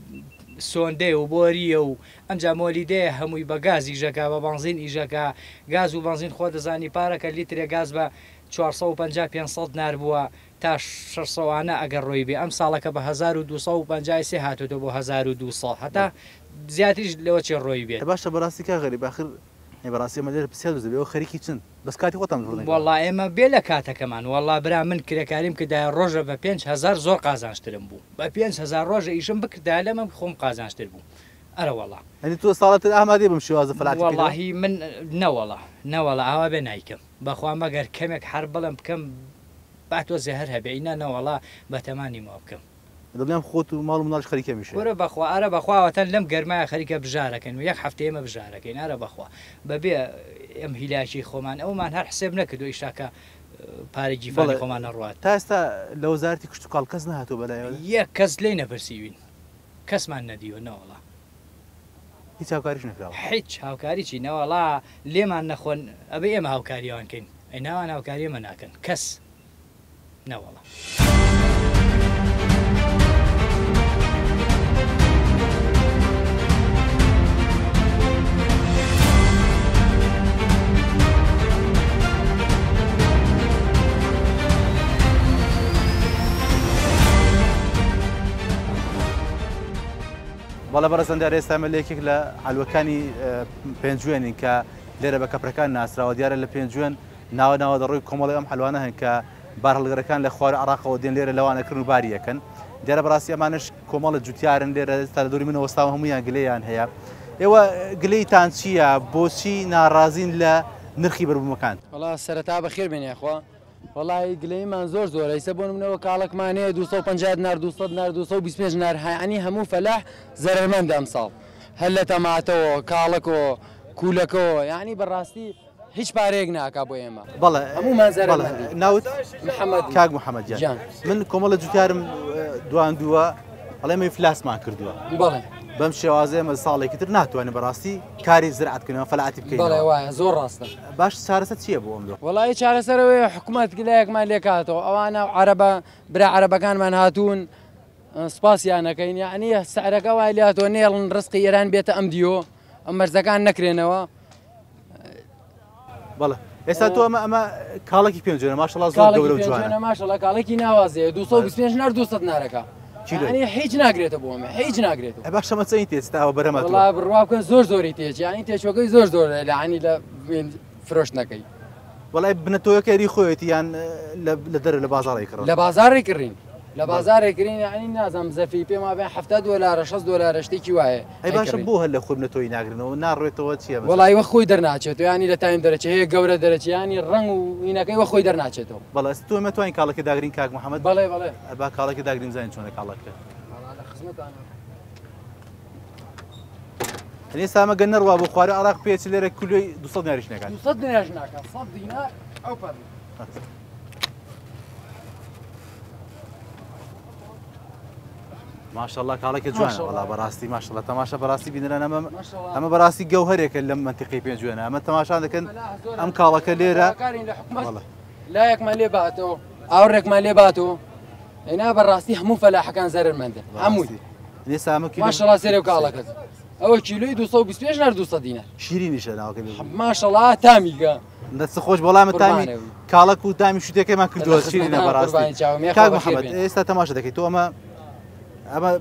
سۆندەیە و بۆریە و ئەمجا مۆلیدەیە هەمووی بە گاز ئیژەکا بە بەنزین ئیژەکا گاز و بەنزین خۆ دەزانی پارەکە لیترێ گاز بە 450 500 نار بووە تا 600 ئەگەر ڕۆی بێ ئەم ساڵەکە بە 1253 هاتۆتەوە بۆ 1200 هەتا زیاتریش لەوە چێ ڕۆی بێت. باشە بەڕاستی کاک غەریب ئاخر بەڕاستی ئەمە لێرە پرسیار دروست دەبێ ئێوە خەریکی چن بەس کاتی خۆتان بڕنێکەوە. وەڵا ئێمە بێ لە کاتەکەمان وەڵا برا من کرێکاریم کردایە ڕۆژە بە 5000 زۆر قازانجترم بوو بە 5000 ڕۆژە ئیشم بکردایە لەمە خۆم قازانجتر بوو. ئەرەوەڵا. یانی تۆ ساڵەتر ئامادەی بەم شێوازە فەلاتی کردوە؟ وەڵاهی من نەوەڵا نەوەڵا ئاوا بێ نایکەم بەخوا مەگەر کەمێک حەر بڵێم بکەم با تۆزێ هەر هەبێ ئینا نەوەڵا بەتەما نیم وا بکەم. دڵنیام خۆت و ماڵ و مناڵیش خەریکی ئەم ئیشەیە. کورە بەخوا ئەرە بەخوا وەتەن لەم گەرمایە خەریکە بژارەکەین و یەک هەفتە ئێمە بژارەکەین ئەرە بەخوا بەبێ ئەم هیلاکی خۆمان ئەومان هەر حسێب نەکردوە ئیشتا کە پارەی گیرفانی بەڵێ خۆمان نەڕوات. تا ئێستا لە وەزارەتی کشتوکاڵ کەس نەهاتووە بەلایەوە؟ یەک کەس لێی نەپرسیوین کەسمان نەدیوە نەوەڵا. هیچ هاوکاریش نەکراوە؟ هیچ هاوکاری چی نەوەڵا لێمان نەخۆن ئەبێ ئێمە هاوکاری ئەوان کەین ئەی ناوان هاوکاری ئێمە ناکەن کەس. نەوەڵا. بەڵێ بەڕێزان دیارە ئێستا ئێمە لە یەکێک لە عەلوەکانی پێنجوێنین کە لێرە بە کەپرەکان ناسراوە دیارە لە پێنجوێن ناوە ناوە دەڕۆی کۆمەڵی ئەم حەلوانە هەن کە بارهەڵگرەکان لە خوار عێراقەوە دێن لێرە لەوان ئەکرن و باری ئەکەن. دیارە بەڕاستی ئەمانەش کۆمەڵە جوتیارن لێرە ئێستا لە دەوری منەوە وەستاون هەموویان گلەیان هەیە. ئێوە گلەیتان چییە؟ بۆچی ناڕازین لە نرخی بەربوومەکان؟ وەڵا سەرەتا بەخێر بێن یاخوا. وەڵایی گلەییمان زۆر زۆرە ئیسە بۆ نمونە وەکاڵەکمان هەیە 250 دینار 200 دینار 225 دینار یەعنی هەموو فەلاح زەرەرمەندە ئەمساڵ هەر لە تەماتەوە کاڵەکەوە کوولەکەوە یەعنی بەڕاستی هیچ پارەیەک ناکا بۆ ئێمە. بەڵێ هەموومان بەڵێ زەرەرمەندین. ناوت؟ محەمەد. کاک محەمەد گیان گیان. من کۆمەڵە جوتیارم دواندووە ئەڵێ ئێمە ئیفلاسمان کردووە. بەڵێ. بەم شێوازە ئێمە ساڵێکی تر ناتوانین بەڕاستی کاری زراعەت بکەین یان فەلاحەتی بکەینەوە. بەڵێ وایە زۆر ڕاستە. باش چارەسەر چییە بۆ ئەم دۆخە؟ وەڵایی چارەسەر ئەوەیە حکومەت لایەکمان لێ کاتەوە ئەوانە عەرەبە برا عەرەبەکانمان هاتوون سوپاسیان ئەکەین یەعنی سعرەکە وای لێ هاتووە نێڵن ڕزقی ئێران بێتە ئەم دیۆ ئەم مەرزەکان نەکرێنەوە. بەڵێ ئێستا تۆ ئەمە ئەمە کاڵێکی پێنجوێنە ماشەڵا زۆر گەورە و جوانە ماشەڵا کاڵێکی ناوازەیە 225 نار 200 نارەکە یعنی هیچ ناگرێتە بۆ ئەمە هیچ ناگرێتەوە ئە باشە ئەمە چەندی تێچێت ئەوە بەرهەمە تۆ وەڵا بڕوا بکە زۆر زۆری تێچێت یعنی تێچوەکەی زۆر زۆرە لە یعنی لە فرۆشتنەکەی وەڵای بنەتۆیەکە هەری خۆیەتی یان لە دەرە لە بازاڕی کڕن؟ لە بازاڕی کڕین لە بازاڕێ کرین یعنی نازانم زەفی پێم وابێ 70 دۆلارە 60 دۆلارە شتێکی وایە ئەی باشە بۆ هەر لە خۆی بنەتۆی ناگرنەوە ناڕوێتەوە چییە مەسەلەن؟ وەڵای وە خۆی دەرناچێتەوە یعنی لە تایم دەرەچێ هەیە گەورە دەرەچێ یعنی ڕەنگ و هینەکەی وە خۆی دەرناچێتەوە. بەڵێ ئێستا تۆ ئێمە توانین کاڵەکە داگرین کاک محەمەد؟ بەڵێ بەڵێ. با کاڵەکە داگرین بزانین چۆنە کاڵەکە. وەڵا لە خزمەتانم. یعنی ئێستا ئەمە گەر نەڕوا بۆ خوارە عێراق پێچ لێرە کیلۆی 200 دیناریش ناکات. 200 دیناریش ناکات 100 دینار ئەو پەڕی. ماشەڵڵا کاڵێکە جوانە وەڵا بەڕاستی ماشەڵڵا تەماشا بەڕاستی بینەران ئەمە ئەمە بەڕاستی گەوهەرێکە لەم مەنتیقەی پێنجوێنە ئەمە تەماشا دەکەن ئەم کاڵەکە لێرە لایەکمان لێ باتەوە ئاوڕێکمان لێ باتەوە ئەینا بەڕاستی هەموو فەلاحەکان زەرەرمەندن هەمووی ماشەڵا سێرە و کاڵەکەت ئەوە کیلۆی 225 نار 200 دینار شیرینیشە ناوەکە ماشەڵا تامیگە دەست خۆش بەڵام تامی کاڵەک و تامی شتێکەمان کردووە شیرینە بەڕاستی کاک محەممەد ئێستا تەماشا دەکەیت تۆ ئەمە ئەمە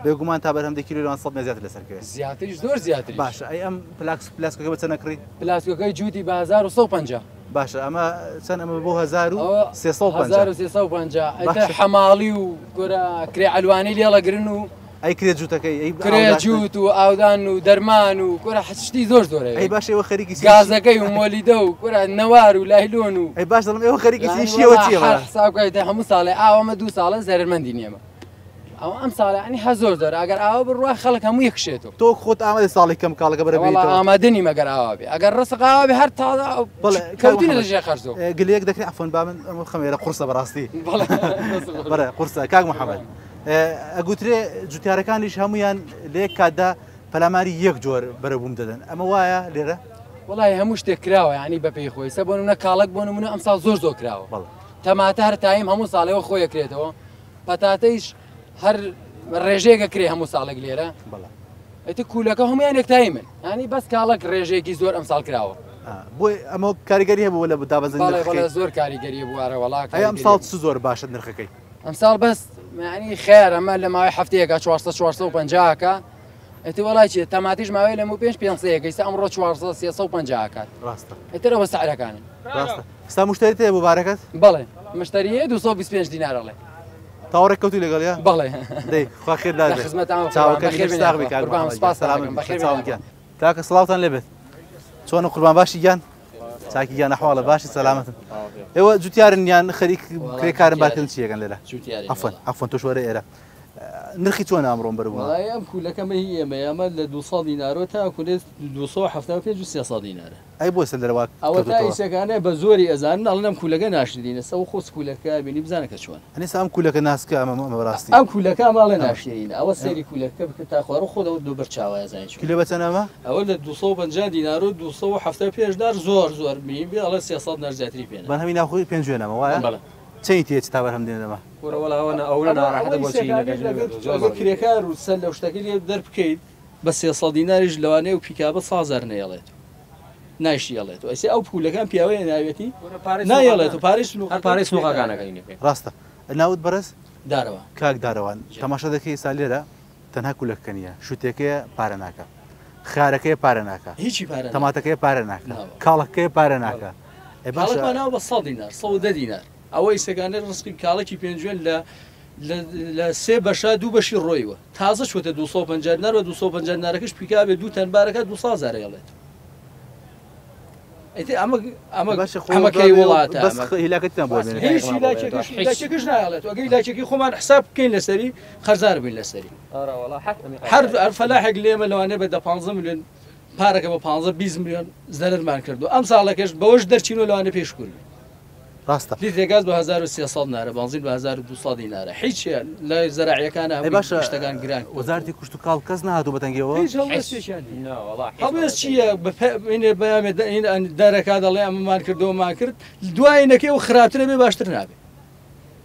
بێگومان تا بەرهەم دە کیلۆ لەوان 100 زیاتر لەسەر کەوێت زیاتریش زۆر زیاتر باشە ئەی ئەم پلاکس پلاسکەکە بە چەند کڕی پلاسکەکەی جووتی بە 1150 باشە ئەمە چەند ئەمە بۆ 1350 1350 ئەتە حەماڵی و گۆرە کرێ عەلوانی لێڵەگرن و ئەی کرێ جووتەکەی ئەی کرێ جووت و ئاودان و دەرمان و کورە شتی زۆر زۆرە ئەی باش ئێوە خەریکی گازەکەی و مۆلیدە و کورە نەوار و لایلۆن و ئەی باش دەڵم ئێوە خەریکی شیەوە چییە حساب کەیتە هەموو ساڵێ ئاوەمە دوو ساڵە زەرەرمەندی نیێمە ئەو ئەم ساڵە ینی هە زۆر زۆر ئەگەر ئاوا بڕوا خەڵک هەموو یەکشێتەوە تۆ خۆت ئامادە ساڵی کەم کاڵەکە بەرە وەڵا ئامادە نیم ئەگەر ئاوا بێ ئەگەر ڕسق ئاوا بێ هەر تازە کەوتینە لە ژێر خەرزەوە گلەیەک دەکرێت عەفوەن با من ئەمە خەمێرە قورسە بەڕاستی بەڵێ قورسە کاک محەممەد ئەگوترێ جوتیارەکانیش هەمویان لە یەک کاتدا پەلاماری یەک جۆر بەرەبووم دەدەن ئەمە وایە لێرە؟ وڵی هەموو شتێک کراوە ینی بە پێی خۆی سە بۆ نمونە کاڵک بۆ نمونە ئەمساڵ زۆر زۆر کراوە تەماتە هەر تایم هەموو ساڵەوە خۆی کرێتەوە پەتاتەیش هەر ڕێژەیەکە کرێ هەموو ساڵێک لێرە ئیتر کوولەکە هەمویان یەکتایی من ینی بەس کاڵک ڕێژەیەکی زۆر ئەمساڵ کراوە بۆ ئەمە کاریگەری هەبوو لە دابەزین زۆر کاریگەری بوارە وڵا ئەمساڵ چ زۆر باشە نرخەکەی ئەمساڵ بەس یعنی خێر ئەمە لە ماوەی هەفتەیەکە 400 450 کە ئیتر وەڵای چیە تەماتیش ماوەی لەمە پێنج 500 ئیستا ئەمڕۆ 400 350 کات ڕاستە ئیتر ئەوە سعرەکانن ڕاستە ئستا مشتری تێ بۆ بارەکەت بەڵێ مشتریە 225 دینار ئەڵێ. تاوە ڕێککەوتوی لەگەڵیا؟ بەڵێ. دەی خوا خێر دار لە بێ. خزمەتان قوربان، چاوەکەی بەخێر بێن ساغ بی یاخوا. کاک قوربان، محەممەد گیان. سپاستان سەلامەت دەکەم. بی. بەخێر بێن چاوم یاخوا. گیان. کاکە سڵاوتان لێ بێت. چۆنە قوربان باشی گیان؟ چاکی گیان ئەحواڵە باشی سەلامەتن. ئێوە جوتیارن یان خەریک کرێکارن بارکردن چی یەکەن لێرە؟ جوتیارین عەفوەن عەفوەن تۆش وەرە ئێرە. نرخی چۆنە ئەمڕۆ بەروبوومە؟ وەڵای ئەم کولەکە مە هی ئێمەیە ئەمە لە 200 دینارەوە تا کولێ 275 و 300 دینارە. ئەی بۆ ئێستا لێرە وا ئەوە تا کەوتۆتەوە؟ ئیسەکانە بە زۆری ئەزانن ئەڵێن ئەم کولەکە ناشرینە سەو خۆ کولەکە بینی بزانە کە چۆنە. ئەنی ئێستا ئەم کولەکە ناسکە ئەمە ئەمە بەڕاستی. ئەم کولەکە ئەمە ئەڵێ ناشرینە ئەوە سەیری کولەکە بکە تا خوارەوە خۆت ئەوە بەر چاوە ئەزانی چۆنە. کیلۆ بە چەند ئەمە؟ ئەوە لە 250 دینار و 275 دینار زۆر زۆر میم بێ ئەڵێ 300 دینار زیاتری پێ نا. بەرهەمی ناوخۆی پێنجوێن ئەمە وایە؟ بەڵێ. چەنی تێچ تا بەرهەم دێنن ئەمە؟ کورە وەڵا ئەوە ئەوە ناڕەحەتە بۆ چی نەکەی ئەگەر کرێکار و سەر لەو شتەکەی لێ دەربکەیت بە 300 دیناریش لەوانەیە و پیکابە 100 هەزار نەیەڵێت نایشیەڵێت و ئەسێ ئەو پولەکان پیاوەیە ناوێتی نایەڵێت و پارەی هەر پارەی سنووقەکانەکەی ڕاستە. ناوت بەڕێز؟ دارەوان. کاک دارەوان تەماشا دەکەی ئێستا لێرە تەنها کولەکەکە نییە، شووتێکەیە پارە ناکا، خیارەکەیە پارە ناکا، هیچی پارە ناکا، تەماتەکەیە پارە ناکا، کاڵەکەیە پارە ناکا. ئێ باشە کاڵەکمان ناوە بە 100 دینار 110 دینار ئەوە ئیسەکانە ڕزقی کاڵەکی پێنجوێن لە لە سێ بەشا دوو بەشی ڕۆیوە تازە چووەتە 250 دینار و 250 دینارەکەش پیکابێ دوو تەن بارەکە 200 هەزار ئەیڵێت. ئیتر ئەمە ئەمە باشە خۆ ئەمە کەی وڵاتە بەس هیلاکەتیان بۆ بێنێ. هیچ هیلاکێکش هیلاکێکش نایەڵێت ئەگەر هیلاکێکی خۆمان حساب بکەین لەسەری قەرزار بین لەسەری. هەر هەر فەلاحێک لێمە لەوانەیە بە 10 15 ملیۆن پارەکە بە 15 20 ملیۆن زەرەرمان کردو ئەم ساڵەکەش بەوەش دەرچین و لەوانەیە پێش کورد بین. ڕاستە. لیترێ گاز بە 1300 دینارە بەنزین بە 1200 دینارە هیچ لە زەراعیەکانە ئەی هەمووی باشە شتەکان گران کردووە. وەزارەتی کشتوکاڵ کەس نەهاتوو بەتەنگیەوە؟ هیچ هەڵوێستێکیان نییە. هەڵوێست چییە؟ بینێ بەیامێ دەرەکا دەڵێ ئەمەمان کردەوەمان کرد دوایینەکەی ئەو خراپترە بێ باشتر نابێ.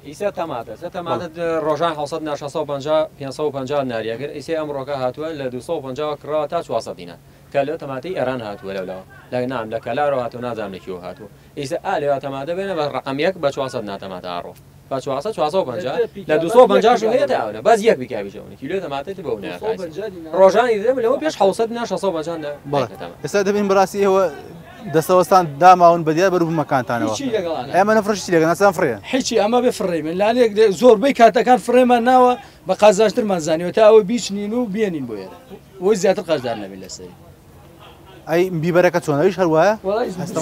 ئیسا تەماتە سە تەماتە ڕۆژان 600 دینار 650 550 دیناری ئەگەر ئیسێ ئەمڕۆکە هاتووە لە 250 کڕاوە تا 400 دینار کە لەو تەماتەی ئێران هاتووە لەولاوە لە نام لە کەلارەوە هاتووە نازانم لە کوێوە هاتووە ئیسا ئا لەوێ تەماتە بێنە بە ڕقم یەک بە 400 دینار تەماتە ئاڕۆ بە 400 450 لە 250 هەیە تا ئەونە بەس یەک بیکابی ژەونە کیلۆ تەماتە بەو ڕۆژانی دەم لەوە پێش 600 دینار 650 دینار بەڵێ ئێستا دەبین بەڕاستی ئێوە دەستەوەستان داماون بە دیار بەروبوومەکانتانەوە. هیچی لەگەڵانە. ئێمە نەفرۆشی چی لەگەڵ ناسان فڕێ. هیچی ئەمە بێ فڕێ من لانێک زۆربەی کاتەکان فڕێمان ناوە بە قازانجترمان زانیوە تا ئەوە بیچنین و بێنین بۆ ئێرە بۆی زیاتر قەرزار نەبین لەسەری. ئەی بیبەرەکە چۆن ئەویش هەر وایە؟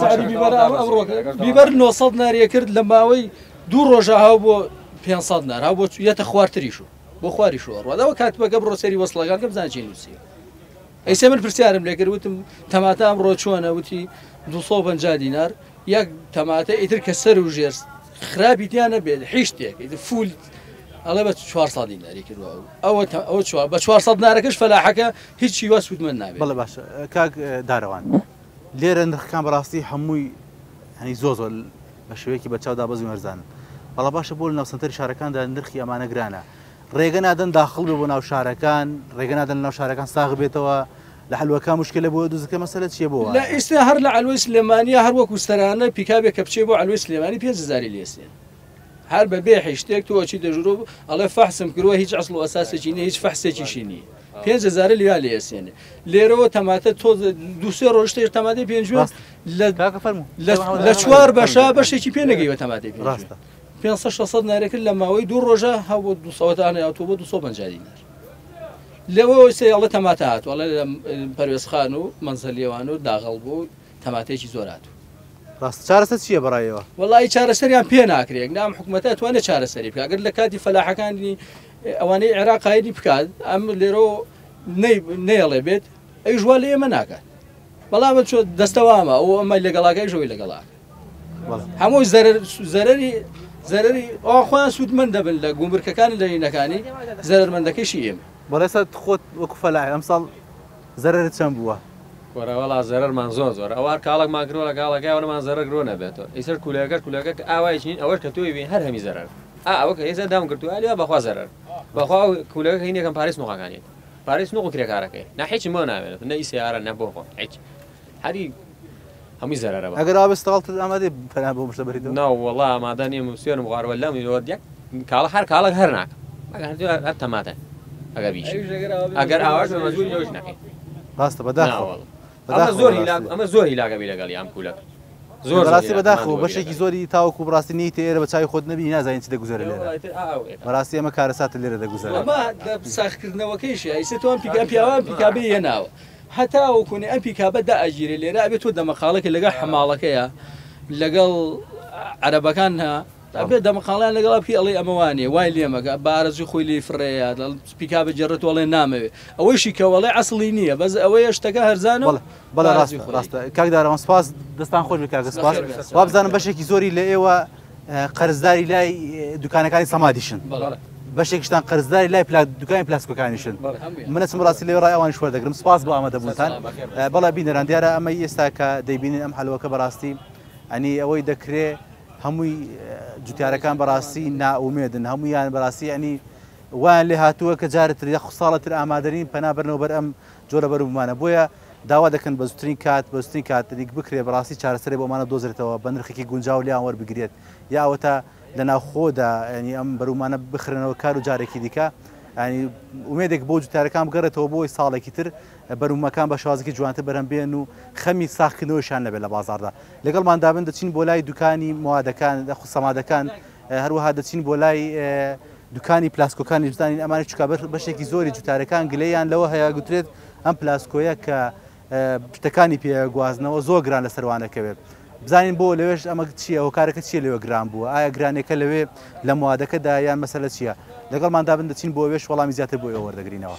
سعری بیبەر ئەمڕۆ بیبەر 900 ناریە کرد لە ماوەی دوو ڕۆژە هاو بۆ 500 نار هاو بۆ یەتە خوارتریش و بۆ خواریش و ئەڕوات ئەوە کاتبەکە بڕۆ سەری وەسڵەکان کە بزانە چی نووسیوە. ئەیسێ من پرسیارم لێکرد وتم تەماتە ئەمڕۆ چۆنە وتی 250 دینار یەک تەماتە ئیتر کە سەر و ژێر خراپی تیا نەبێت هیچ شتێک ئیتر فول ئەڵێ بە 400 دیناری کردووە ئەوە ئەوە چوار بە 400 دینارەکەش فەلاحەکە هیچی وا سوودمەند نابێت. بەڵێ باشە کاک دارەوان لێرە نرخەکان بەڕاستی هەمووی هەنی زۆر زۆر بە شێوەیەکی بەرچاو دابەزین هەرزانن بەڵام باشە بۆ لەناو سەنتەری شارەکاندا نرخی ئەمانە گرانە ڕێگە نادەن داخڵ بێ بۆ ناو شارەکان ڕێگە نادەن لەناو شارەکان ساغ بێتەوە لە حلوەکان مشکلە بۆ دزەکە مەسەلە چییە بۆ لە ئێستا هەر لە عەلوەی سلێمانیە هەر وەکو سەرانە پیکابێک کە بچێ بۆ عەلوەی سلێمانی 5000 لێسێن هەر بە بێ هیچ شتێک تۆ ئەچی دەژورۆ ئەڵێ فەحسم کردووە هیچ ئەسڵ و ئەساسێکی نییە هیچ فەحسێکیشی نییە 5000 لیا لێسێنێ لێرەوە تەماتە تۆ دوو سێ ڕۆژ تێر تەماتەی پێنجوێن لە چوار بەشە بەشێکی پێ نەگەیوە تەماتەی پێنجوێن ڕاستە 500 600 نارێ کرد لە ماوەی دوو ڕۆژە هەو بۆ 200 ئانە هاتووە بۆ 250 دینار لەوە سێ ئەڵێ تەماتە هاتووە ئەڵێ لە پەروێزخان و مەنزەلیەوان و داغڵ بوو تەماتەیەکی زۆر هاتوو. ڕاستە چارەسەر چییە بەڕایەوە؟ وەڵی چارەسەریان پێ ناکرێت نام حکوومەتە توانێت چارەسەری بکات ئەگەر لە کاتی فەلاحەکانی ئەوانەی عێراق قایدی بکات ئەم لێرەوە نەیەڵێ بێت ئەویش وا لە ئێمە ناکات بەڵام چۆ دەستەوامە ئەو ئەمە لەگەڵاکەی ژەوەی لەگەڵاکە هەمووی زەرەری زەرەری ئەوان خۆیان سوودمەند دەبن لە گومرکەکانی لە هینەکانی زەرەرمەندەکەشی ئێمە. بەڵێ ئێستا خۆت وەکو فەلاح ئەمساڵ زەرەرت چەند بووە؟ وەرە وەڵا زەرەرمان زۆر زۆر ئەوە هەر کاڵەکمان کردووە لە کاڵەکەی ئەوەنەمان زەرەر گرۆ نەبێتەوە ئیسەر کولەکەش کولەکە کە ئاوای چنین ئەوەش کە تۆی بین هەر هەمی زەرەر ئا ئەوە کە ئێستا دام گرتووە ئەلیا بەخوا زەرەر بەخوا ئەو کولەکە هینێکم پارەی سنوقەکانیت پارەی سنوق و کرێکارەکەی نا هیچم بۆ نامێنێت نە ئی سەیارە نە بۆ خۆم هیچ هەری هەمووی زەرەرە بە ئەگەر ئاوێ ستاڵتت ئامادەی پەنا بۆ مشتە بەریتەوە؟ نا وەڵا ئامادە نیم و سوێنم خواردوە لەم یەک کاڵە هەر کاڵەک هەر ناکەم ئەگەر هەر تەماتە ئەگەر بیش ئەگەر ئاواش بە مەجبوری ئەوش نەکەین. ڕاستە بەداخەوە ئەمە زۆر هیلاک ئەمە زۆر هیلاکە بی لەگەڵی ئەم کولەک. زۆر بەڕاستی بەداخەوە بەشێکی زۆری تاوەکو بەڕاستی نیتە ئێرە بە چاوی خۆت نەبینی نازانین چ دەگوزەرێ لێرە بەڕاستی ئەمە کارەساتە لێرە دەگوزەرێ. ئەمە لە ساغکردنەوەکەیشی ئیسە تۆ ئەم پیکا پیاوان پیکابەی هێناوە هەتاوەکو نێ ئەم پیکابە دائەگیرێ لێرە ئەبێ تۆ دەمەقاڵەکە لەگەڵ حەماڵەکەیە لەگەڵ عەرەبەکان ها ئەبێ دەمەقاڵیان لەگەڵا بکەی ئەڵێ ئەمە وانیە وای لێ مەکە بە ئارەزوی خۆی لێی فڕێیە پیکابە جێڕێت و ئەڵێ نامەوێ ئەوەیشی کە وەڵێ ئەسڵی نییە بەس ئەوەیە شتەکە هەرزانە و بەڵێ بەڵێ ڕاستە ڕاستە کاک دارەوان سپاس دەستان خۆش بێت کاکە سپاس وابزانم بەشێکی زۆری لە ئێوە قەرزداری لای دوکانەکانی سەمادیشن بەشێکشتان قەرزداری لای دوکانی پلاسکۆکانیشن من ئەچم ڕاستی لەوێ ڕای ئەوانیش وەردەگرم سپاس بۆ ئامادەبوونتان بەڵێ بینەران دیارە ئەمەی ئێستا کە دەیبینین ئەم حەلوەکە بەڕاستی ئەنی ئەوەی دەکرێ هەمووی جوتیارەکان بەڕاستی نائومێدن هەموویان بەڕاستی ئەنی وایان لێ هاتووە کە جارتر یاخود ساڵە تر ئامادەنین پەنا بەرنەوە بەر ئەم جۆرە بەروبوومانە بۆیە داوا دەکەن بە زووترین کات بە زووترین کات ریک بکرێت بەڕاستی چارەسەرێک بۆ ئەمانە بدۆزرێتەوە بە نرخێکی گونجاو لێیان وەربگیرێت یا ئەوەتا لە ناوخۆدا یانی ئەم بەروبوومانە بخرێنەوە کار و جارێکی دیکە یانی ئومێدێک بۆ جوتیارەکان بگەڕێتەوە بۆ ئەوەی ساڵێکی تر بەروبوومەکان بە شێوازێکی جوانتر بەرهەم بێن و خەمی ساغکردنەوەیشیان نەبێت لە بازاڕدا لەگەڵماندا بن دەچین بۆ لای دوکانی موادەکان یاخود سەمادەکان هەروەها دەچین بۆ لای دوکانی پلاسکۆکانیش بزانین ئەمانە چکا بەشێکی زۆری جوتارەکان گلەیان لەوە هەیە گوترێت ئەم پلاسکۆیە کە شتەکانی پێ گوازنەوە زۆر گران لە سەروانەکەوێت بزانین بۆ لەوێش ئەمە چییە هۆکارەکە چییە لەوێ گران بووە ئایا گرانەکە لەوێ لە موادەکەدا یان مەسەلە چییە لەگەڵماندا بن دەچین بۆ ئەوێش وەڵامی زیاتر بۆ ئێوە وەردەگرینەوە.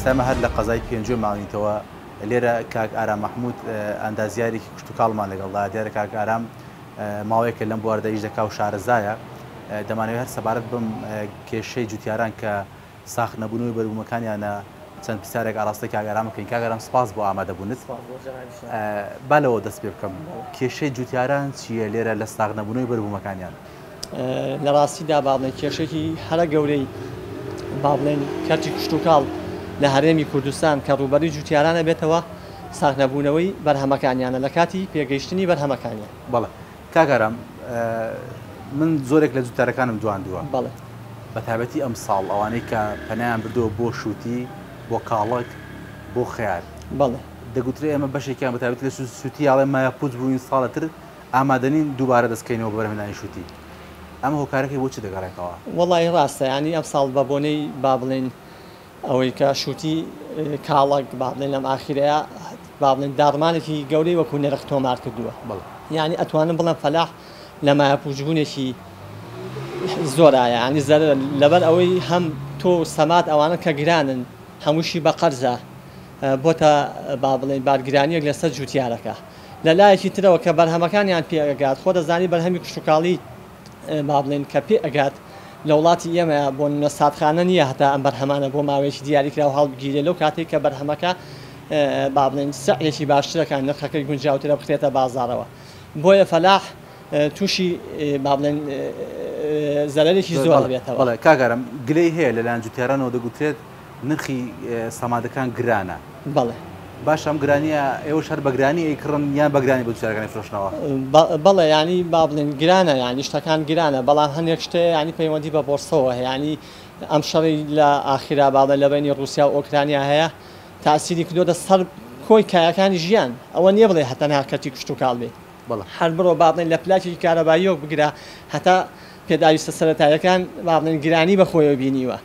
ئێستا هەر لە قەزای پێنجوێن ماوینەتەوە لێرە کاک ئارام مەحمود ئەندازیارێکی کشتوکاڵمان لەگەڵدا دیارە کاک ئارام ماوەیەکە لەم بواردا ئیش دەکا و شارەزایە، دەمانەوێت هەر سەبارەت بەم کێشەی جوتیاران کە ساخ نەبوونەوەی بەروبوومەکانیانە چەند پرسیارێک ئاڕاستەی کاک ئارام بکەین. کاک ئارام سپاس بۆ ئامادەبوونت. با لەوە دەست پێ بکەم کێشەی جوتیاران چییە لێرە لە ساغ نەبوونەوەی بەروبوومەکانیان؟ لە ڕاستیدا با بڵێین کێشەیەکی هەرە گەورەی با بڵێین کەرتی کشتوکاڵ لە هەرێمی کوردستان کە ڕووبەرووی جوتیاران ئەبێتەوە ساغ نەبوونەوەی بەرهەمەکانیانە لە کاتی پێگەیشتنی بەرهەمەکانیان. بەڵێ کاک ئارام من زۆرێک لە جوتیارەکانم دواندووە بەڵێ. بە تایبەتی ئەمساڵ ئەوانەی کە پەنایان بردووە بۆ شووتی بۆ کاڵەک بۆ خەیار بەڵێ. دەگوترێ ئێمە بەشێکیان بە تایبەتی لە شووتی ئەڵێ مایەپووچ بووین ساڵە تر ئامادەنین دووبارە دەست کەینەوە بە بەرهەمهێنانی شووتی ئەمە هۆکارەکەی بۆ چ دەگەڕێتەوە؟ وەڵایی ڕاستە یانی ئەمساڵ بە بۆنەی با بڵێین ئەوەی کە شووتی کاڵەک با بڵێین لەم ئاخیرەیا با بڵێین داڕمانێکی گەورەی وەکوو نرخ تۆمار کردووە بەڵێ. یانی ئەتوانم بڵێم فەلاح لە مایەپووچبوونێکی زۆرایە یانی زەرەرە لەبەر ئەوەی هەم تۆ و سەماد ئەوانە کە گرانن هەمووشی بە قەرزە بۆتە با بڵێین بارگرانییەک لەسەر جووتیارەکە لە لایەکی ترەوە کە بەرهەمەکانیان پێ ئەگات خۆ دەزانی بەرهەمی کشتوکاڵی با بڵێین کە پێ ئەگات لە وڵاتی ئێمە بۆ نمونە ساردخانە نییە هەتا ئەم بەرهەمانە بۆ ماوەیەکی دیاریکراو هەڵبگیرێ لەو کاتێک کە بەرهەمەکە با بڵێین سعرێکی باشترەکە نرخەکەی گونجاوترە بخرێتە بازاڕەوە بۆیە فەلاح تووشی با بڵێن زەرەرێکی زۆر بێتەوە. بەڵێ کاک ئارام گلەی هەیە لەلایەن جوتیارانەوە دەگوترێت نرخی سەمادەکان گرانە. بەڵێ. باشە ئەم گرانیە ئێوەش هەر بە گرانی ئەیکڕن یان بە گرانی بە جوتیارەکان ئەیفرۆشنەوە؟ بەڵێ یانی با بڵێین گرانە یانی شتەکان گرانە بەڵام هەندێک شت هەیە یانی پەیوەندی بە بۆرسەوە هەیە یانی ئەم شەڕی لە ئاخیرا با بڵێین لە بەینی ڕووسیا و ئۆکرانیا هەیە تاسیری کردۆتە سەر کۆی کایەکانی ژیان ئەوە نییە بڵێ هەر تەنها کەرتی کشتوکاڵ بێ بەڵێ. هەر بڕۆ با بڵێین لە پلاکێکی کارەباییەوە بگرە هەتا پێداویستە سەرەتاییەکان با بڵێین گرانی بە خۆیەوە بینیوە.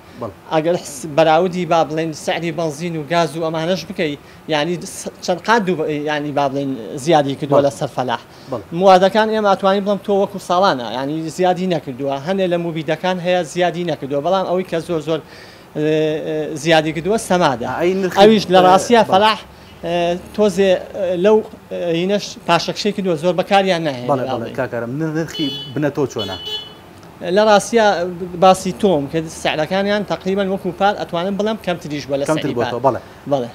ئەگەر بەراوردی با بڵێین سعری بەنزین و گاز و ئەمانەش بکەی یانی چەند قات دوو یانی با بڵێین زیادی کردووە لەسەر فەلاح. موادەکان ئێمە ئەتوانین بڵێم تۆ وەکو ساڵانە یانی زیادی نەکردووە هەندێک لە موبیدەکان هەیە زیادی نەکردووە بەڵام ئەوەی کە زۆر زۆر زیادی کردووە سەمادە ئەویش لە ڕاستیا فەلاح تۆزێ لەو هینەش پاشەکشەی کردووە زۆر بەکاریان ناهێنێ. بەڵێ بەڵێ کاک ئارام نرخی بنەتۆ چۆنە؟ لە ڕاستیا باسی تۆم کرد سعرەکانیان تەقریبەن وەکو پار ئەتوانم بڵێم کەمتریش بووە لە کەمتر سعری پار. بۆتەوە بەڵێ. بەڵێ.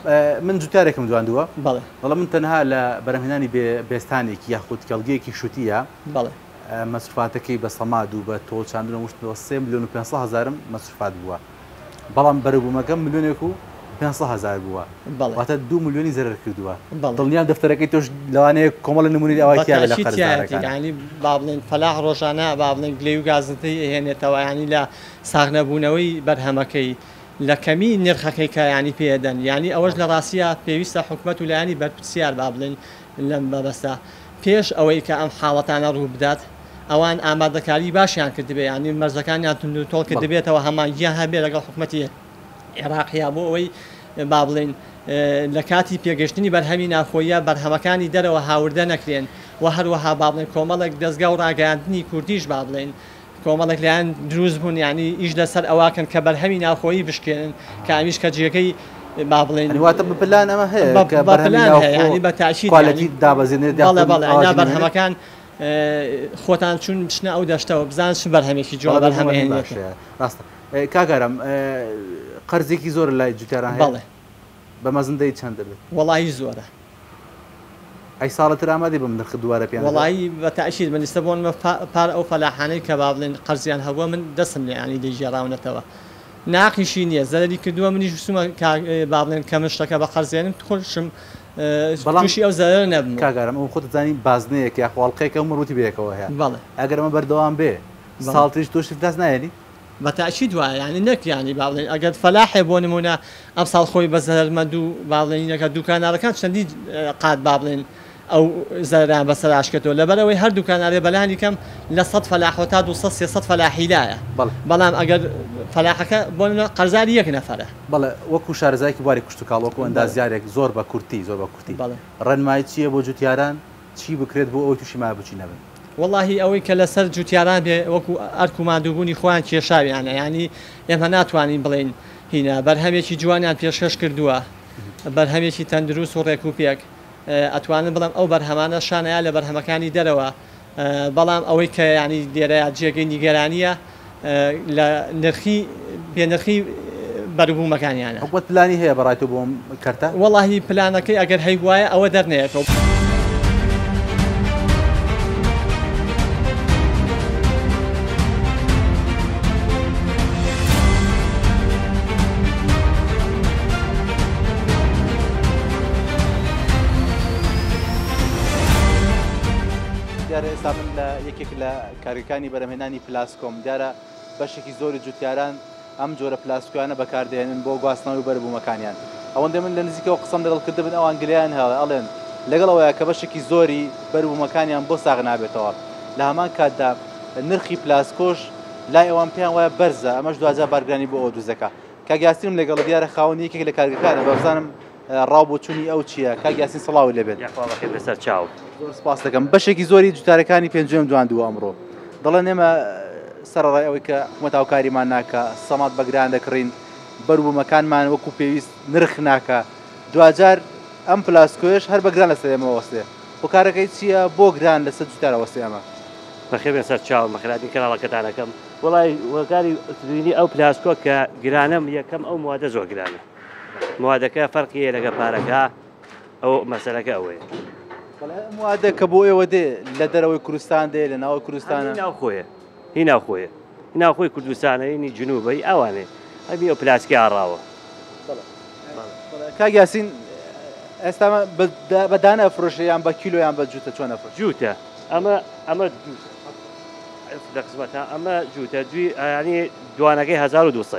من جوتیارێکم دواندووە. بەڵێ. دەڵێم من تەنها لە بەرهەمهێنانی بێ بێستانێکی یاخود کێڵگەیەکی شوتییە. بەڵێ. مەسروفاتەکەی بە سەماد و بە تۆو چاندن و وشتنەوە 3 ملیۆن و 500 هەزارم مەسروفات بووە بەڵام بەروبوومەکەم ملیۆنێک و 500 هەزار بووە. بەڵێ. واتە 2 ملیۆنی زەرەر کردووە. بەڵێ. دڵنیام دەفتەرەکەی تۆش لەوانەیە کۆمەڵە نموونەی ئاوای تیا بێت لە بە تەئکید تیایەتی. قەرزدارەکان. یانی با بڵێین فەلاح ڕۆژانە با بڵێین گلەیی و گازندەی ئەهێنێتەوە، یانی لە ساغ نەبوونەوەی بەرهەمەکەی، لە کەمی نرخەکەی کە یانی پێ ئەدەن. یانی ئەوەش لە ڕاستیا پێویستە حکومەت و لایەنی بەرپرسیار با بڵێین لەم مەبەستە پێش ئەوەی کە ئەم حاڵەتانە ڕوو بدات ئەوان ئامادەکاری باشیان کردبێ، یانی مەرزەکانیان توندوتۆڵ کردبێتەوە، هەماهەنگیان هەبێ لەگەڵ حکومەتی عێراقیا بۆ ئەوەی با بڵێین لە کاتی پێگەشتنی بەرهەمی ناوخۆییە بەرهەمەکانی دەرەوە هاوردە نەکرێن و هەروەها با بڵێین کۆمەڵێک دەزگا و ڕاگەیاندنی کوردیش با بڵێین کۆمەڵێک لایەن دروست بوون یانی ئیش لەسەر ئەوەکەن کە بەرهەمی ناوخۆیی بشکێنن کە ئەمیش کە جێگەی با بڵێین یانی واتە بە پلان ئەمە هەیە کە بە بەرهەمی پلان هەیە ناوخۆ یانی بە تاکید quality یانی دابەزێنرێت بەڵێ یاخود بەڵێ ئاوازی نا نەمێنێت؟ بەرهەمەکان خۆتان چوون بچنە ئەو دەشتەوە بزان چ بەرهەمێکی جوان بەڵێ بەرهەم بەرهەمی ئەهێنێت. باشەیە ڕاستە. کاک ئارام قەرزێکی زۆر لای جوتیاران هەیە؟ بەڵێ. بە مەزندەی چەند دەبێت؟ وەڵایی زۆرە. ئەی ساڵە تر ئامادەی بەم نرخە دووبارە پێیان دەدات؟ وەڵایی بە تەئکید من ئیستە بۆنمە پار ئەو فەلاحانەی کە با بڵێن قەرزیان هەبووە من دەستم لێیانی لێ گێڕاونەتەوە ناقیشی نییە زەرەری کردووە منیش وسومە کاک با بڵێن کە من شتەکە بە قەرز دێنم خۆشم بەڵام تووشی ئەو زەرەرە نەبمەوە. کاک ئارام ئەوە خۆت دەزانی بازنەیەک یاخۆ ئەڵقەیەکە و مروتی بەیەکەوە هەیە بەڵێ. ئەگەر ئەمە بەردەوام بێ بەڵێ. ساڵ تریش تۆش ئیفلاس نایەنی؟ بە تەئکید وایە یانی نەک یانی با بڵێین ئەگەر فەلاحێ بۆ نموونە ئەمساڵ خۆی بە زەرەرمەند و با بڵێین نەکە دووکاندارەکان چەندین قات با بڵێین ئەو زەرەرەیان بەسەر ئاشکێتەوە لەبەرئەوەی هەر دووکاندارێ بەلانی کەم لە 100 فەلاحەوە تا 200 300 فەلاحی لایە بەڵێ. بەڵام ئەگەر فەلاحەکە بۆ نموونە قەرزاری یەک نەفەرە. بەڵێ وەکوو شارەزایەکی بواری کشتوکاڵ وەکوو بەڵێ. ئەندازیارێک زۆر بە کورتی زۆر بە کورتی بەڵێ. ڕێنمایی چییە بۆ جوتیاران چی بکرێت بۆ ئەوەی تووشی مایەپووچی نەبن؟ وەڵاهی ئەوەی کە لەسەر جوتیاران بێ وەکو ئەرک و ماندووبوونی خۆیان کێشاویانە یانی ئێمە ناتوانین بڵێین هینە بەرهەمێکی جوانیان پێشکەش کردووە بەرهەمێکی تەندروست و ڕێک و پێک ئەتوانم بڵێم ئەو بەرهەمانە شانەیە لە بەرهەمەکانی دەرەوە بەڵام ئەوەی کە یانی لێرەیا جێگەی نیگەرانییە لە نرخی بێ نرخی بەروبوومەکانیانە. حکومەت پلانی هەیە بەڕای تۆ بۆ ئەم کەرتە؟ وەڵاهی پلانەکەی ئەگەر هەیبوایە ئەوە دەرنەیەکەوت. دیارە ئێستا من لە یەکێک لە کارگەکانی بەرهەمهێنانی پلاسکۆم، دیارە بەشێکی زۆری جوتیاران ئەم جۆرە پلاسکۆیانە بەکاردەهێنن بۆ گواستنەوەی بەروبوومەکانیان. ئەوەندەی من لە نزیکەوە قسەم لەگەڵ کردبن ئەوان گلەیان هەیە ئەڵێن لەگەڵ ئەوەیا کە بەشێکی زۆری بەروبوومەکانیان بۆ ساغ نابێتەوە لە هەمان کاتدا نرخی پلاسکۆش لای ئەوان پێیان وایە بەرزە ئەمەش دواجار بارگرانی بۆ ئەوە دروست دەکا. کاک یاسینم لەگەڵە دیارە خاوەنی یەکێک لە کارگەکانە بابزانم ڕاو بۆچوونی ئەو چییە؟ کاک یاسین سڵاوت لێبێت. یاخوا بەخێر بێ سەر چاو. زۆر سپاست دەکەم. بەشێکی زۆری جوتارەکانی پێنجوێنم دواندووە ئەمڕۆ. دەڵێن ئێمە سەرەڕای ئەوەی کە حکومەت هاوکاریمان ناکا، سەماد بە گران دەکڕین، بەروبوومەکانمان وەکو پێویست نرخ ناکا، دواجار ئەم پلاسکۆیەش هەر بە گران لەسەر ئێمە وەستێ. هۆکارەکەی چییە؟ بۆ گران لەسەر جوتیار ئەوەستێ ئەمە؟ بەخێر بێن سەر چاوم، بەخێرهاتنی کەناڵەکەتان ئەکەم. وەڵای هۆکاری بینی ئەو پلاسکۆ کە گرانە یەکەم ئەو موادە زۆر گرانە. موادەکە فەرقی هەیە لەگە پارەکە ئەو مەسەلەکە ئەوەیە. بەڵێ ئەم موادە کە بۆ ئێوە دێ لە دەرەوەی کوردستان دێ لە ناوەوەی کوردستانە؟ هی ناوخۆیە هی ناوخۆیە هی ناوخۆی کوردستانە هینی جنوبە هی ئەوانەیە هەمی ئەو پلاسکی ئاڕاوە. کاک یاسین ئێستا بە دانە ئەفرۆشێ یان بە کیلۆ یان بە جووتە چۆن ئەفرۆشێ؟ جووتە ئەمە ئەمە جووتە لە خزمەتە ئەمە جووتە دوی یانی دوانەکەی 1200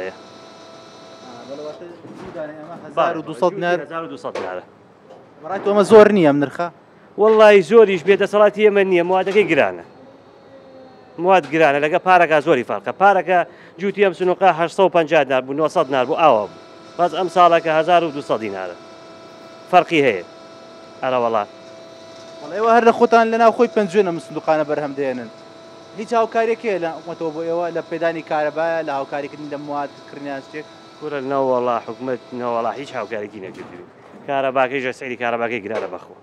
دینارە. بەڕای تۆ ئەمە زۆر نییە ئەم نرخە؟ وەڵڵاهی زۆریش بێ دەسەڵاتی ئێمە نییە موادەکەی گرانە مواد گرانە لەگە پارەکە زۆری فەرقە پارەکە جووتی ئەم سنووقە 850 دینار بوو 900 دینار بوو ئاوا بوو بەس ئەم ساڵەکە 1200 دینارە فەرقی هەیە ئەرە وەڵا. بەڵێ ئێوە هەر لە خۆتان لە ناو خۆی پێنجوێن ئەم سندوقانە بەرهەم دێنن هیچ هاوکاریەک هەیە لە حکومەتەوە بۆ ئێوە لە پێدانی کارەبایە لە هاوکاریکردنی لە مواد کڕینیان شتێک؟ کورە نەوەڵا حکومەت نەوەڵا هیچ هاوکاریکی نەکردوین کارەباکەیش سعری کارەباکەی گرانە بەخوا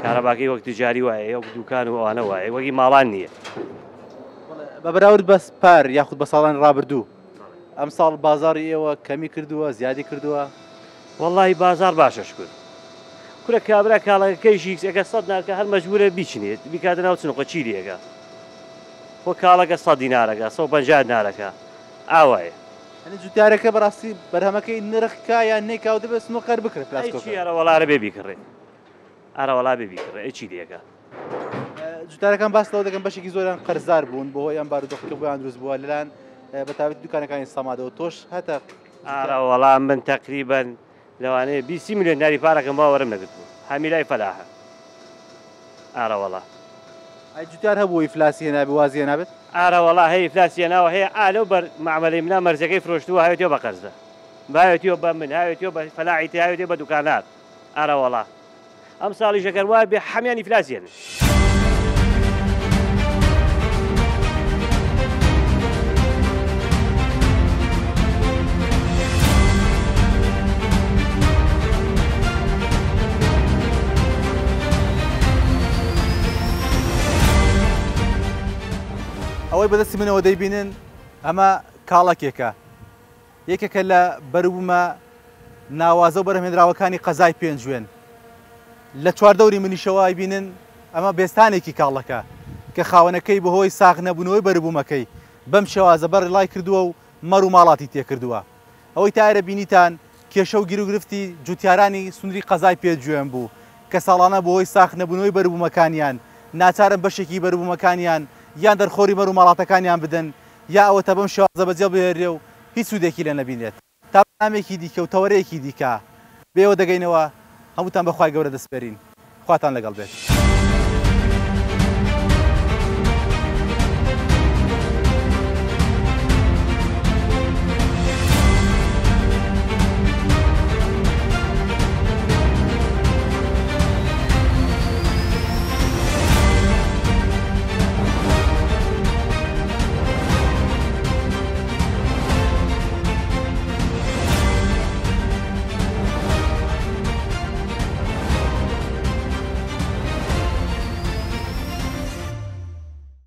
کارەباکەی وەک تجاری وایە وەک دوکان و ئەوانە وایە وەکی ماڵان نییە. بە بەراورد بە پار یاخود بە ساڵانی ڕابردوو ئەمساڵ بازاڕی ئێوە کەمی کردووە زیادی کردووە؟ وەڵاهی بازاڕ باشە شکر. کورە کابرا کاڵەکەکەیشی ئەگەر سەد نارکە هەر مەجبورە بیچنێت بیکاتە ناو چنوقە چی لێکا خۆ کاڵەکە سەد دینارەکە 150 دینارەکە ئاوایە. یانی جوتیارەکە بەڕاستی بەرهەمەکەی نرخ کا یان نەیکا و دەبێت سنوق هەر بکڕێ ئەی پلاسکۆکە. چی ئەرەوەڵا ئەرە بێ بیکڕێ ئەرەوەڵا بێ بیکڕێ ئەی چی لێکا. جوتیارەکان باس لەوە دەکەن بەشێکی زۆریان قەرزار بوون بەهۆی ئەم بارودۆخە کە بۆیان دروست بووە لەلایەن بەتایبەتی دوکانەکانی سەمادەوە تۆش هەتە ئارەوەڵا من تەقریبەن لەوانەیە 20 میلیۆن دیناری پارەکەم وا وەرم نەگرتبوو هەمی لای فەلاحە ئارەوەڵا. ئەی جوتیار هەبوو ئیفلاسی هێنابێ وازی هێنابێت؟ ئارەوەڵا هەیە ئیفلاسی هێناوە هەیە ئا لەو بەر مەعمەلەی منا مەرزەکەی فرۆشتووە هاوێتیەوە بە قەرزە هاوێتیەوە بە من هاوێتیەوە بە فەلاحی تر هاوێتیەوە بە دوکانار ئارەوەڵا ئەمساڵیش ئەگەر وا بێ حەمیان ئیفلاس یەنن. ئەوەی بەدەستی منەوە دەیبینن ئەمە کاڵەکێکە یەکێکە لە بەروبوومە ناوازە و بەرهەمهێنراوەکانی قەزای پێنجوێن. لە چواردەوری منیشەوە ئەیبینن ئەمە بێستانێکی کاڵەکە کە خاوەنەکەی بەهۆی ساغ نەبوونەوەی بەروبوومەکەی بەم شێوازە بەڕیڵای کردووە و مەڕ و ماڵاتی تێکردووە. ئەوەی تا ئێرە بینیتان کێشە و گیروگرفتی جوتیارانی سنووری قەزای پێنجوێن بوو کە ساڵانە بەهۆی ساغ نەبوونەوەی بەروبوومەکانیان ناچارن بەشێکی بەروبوومەکانیان یان دەرخۆری مەڕ و ماڵاتەکانیان بدەن یا ئەوەتا بەم شێوازە بەجێ بهێنرێ و هیچ سوودێکی لێ نەبینرێت. تا بەرنامەیەکی دیکە و تەوەرەیەکی دیکە بەئێوە دەگەینەوە، هەمووتان بە خوای گەورە دەسپێرین. خواتان لەگەڵ بێت.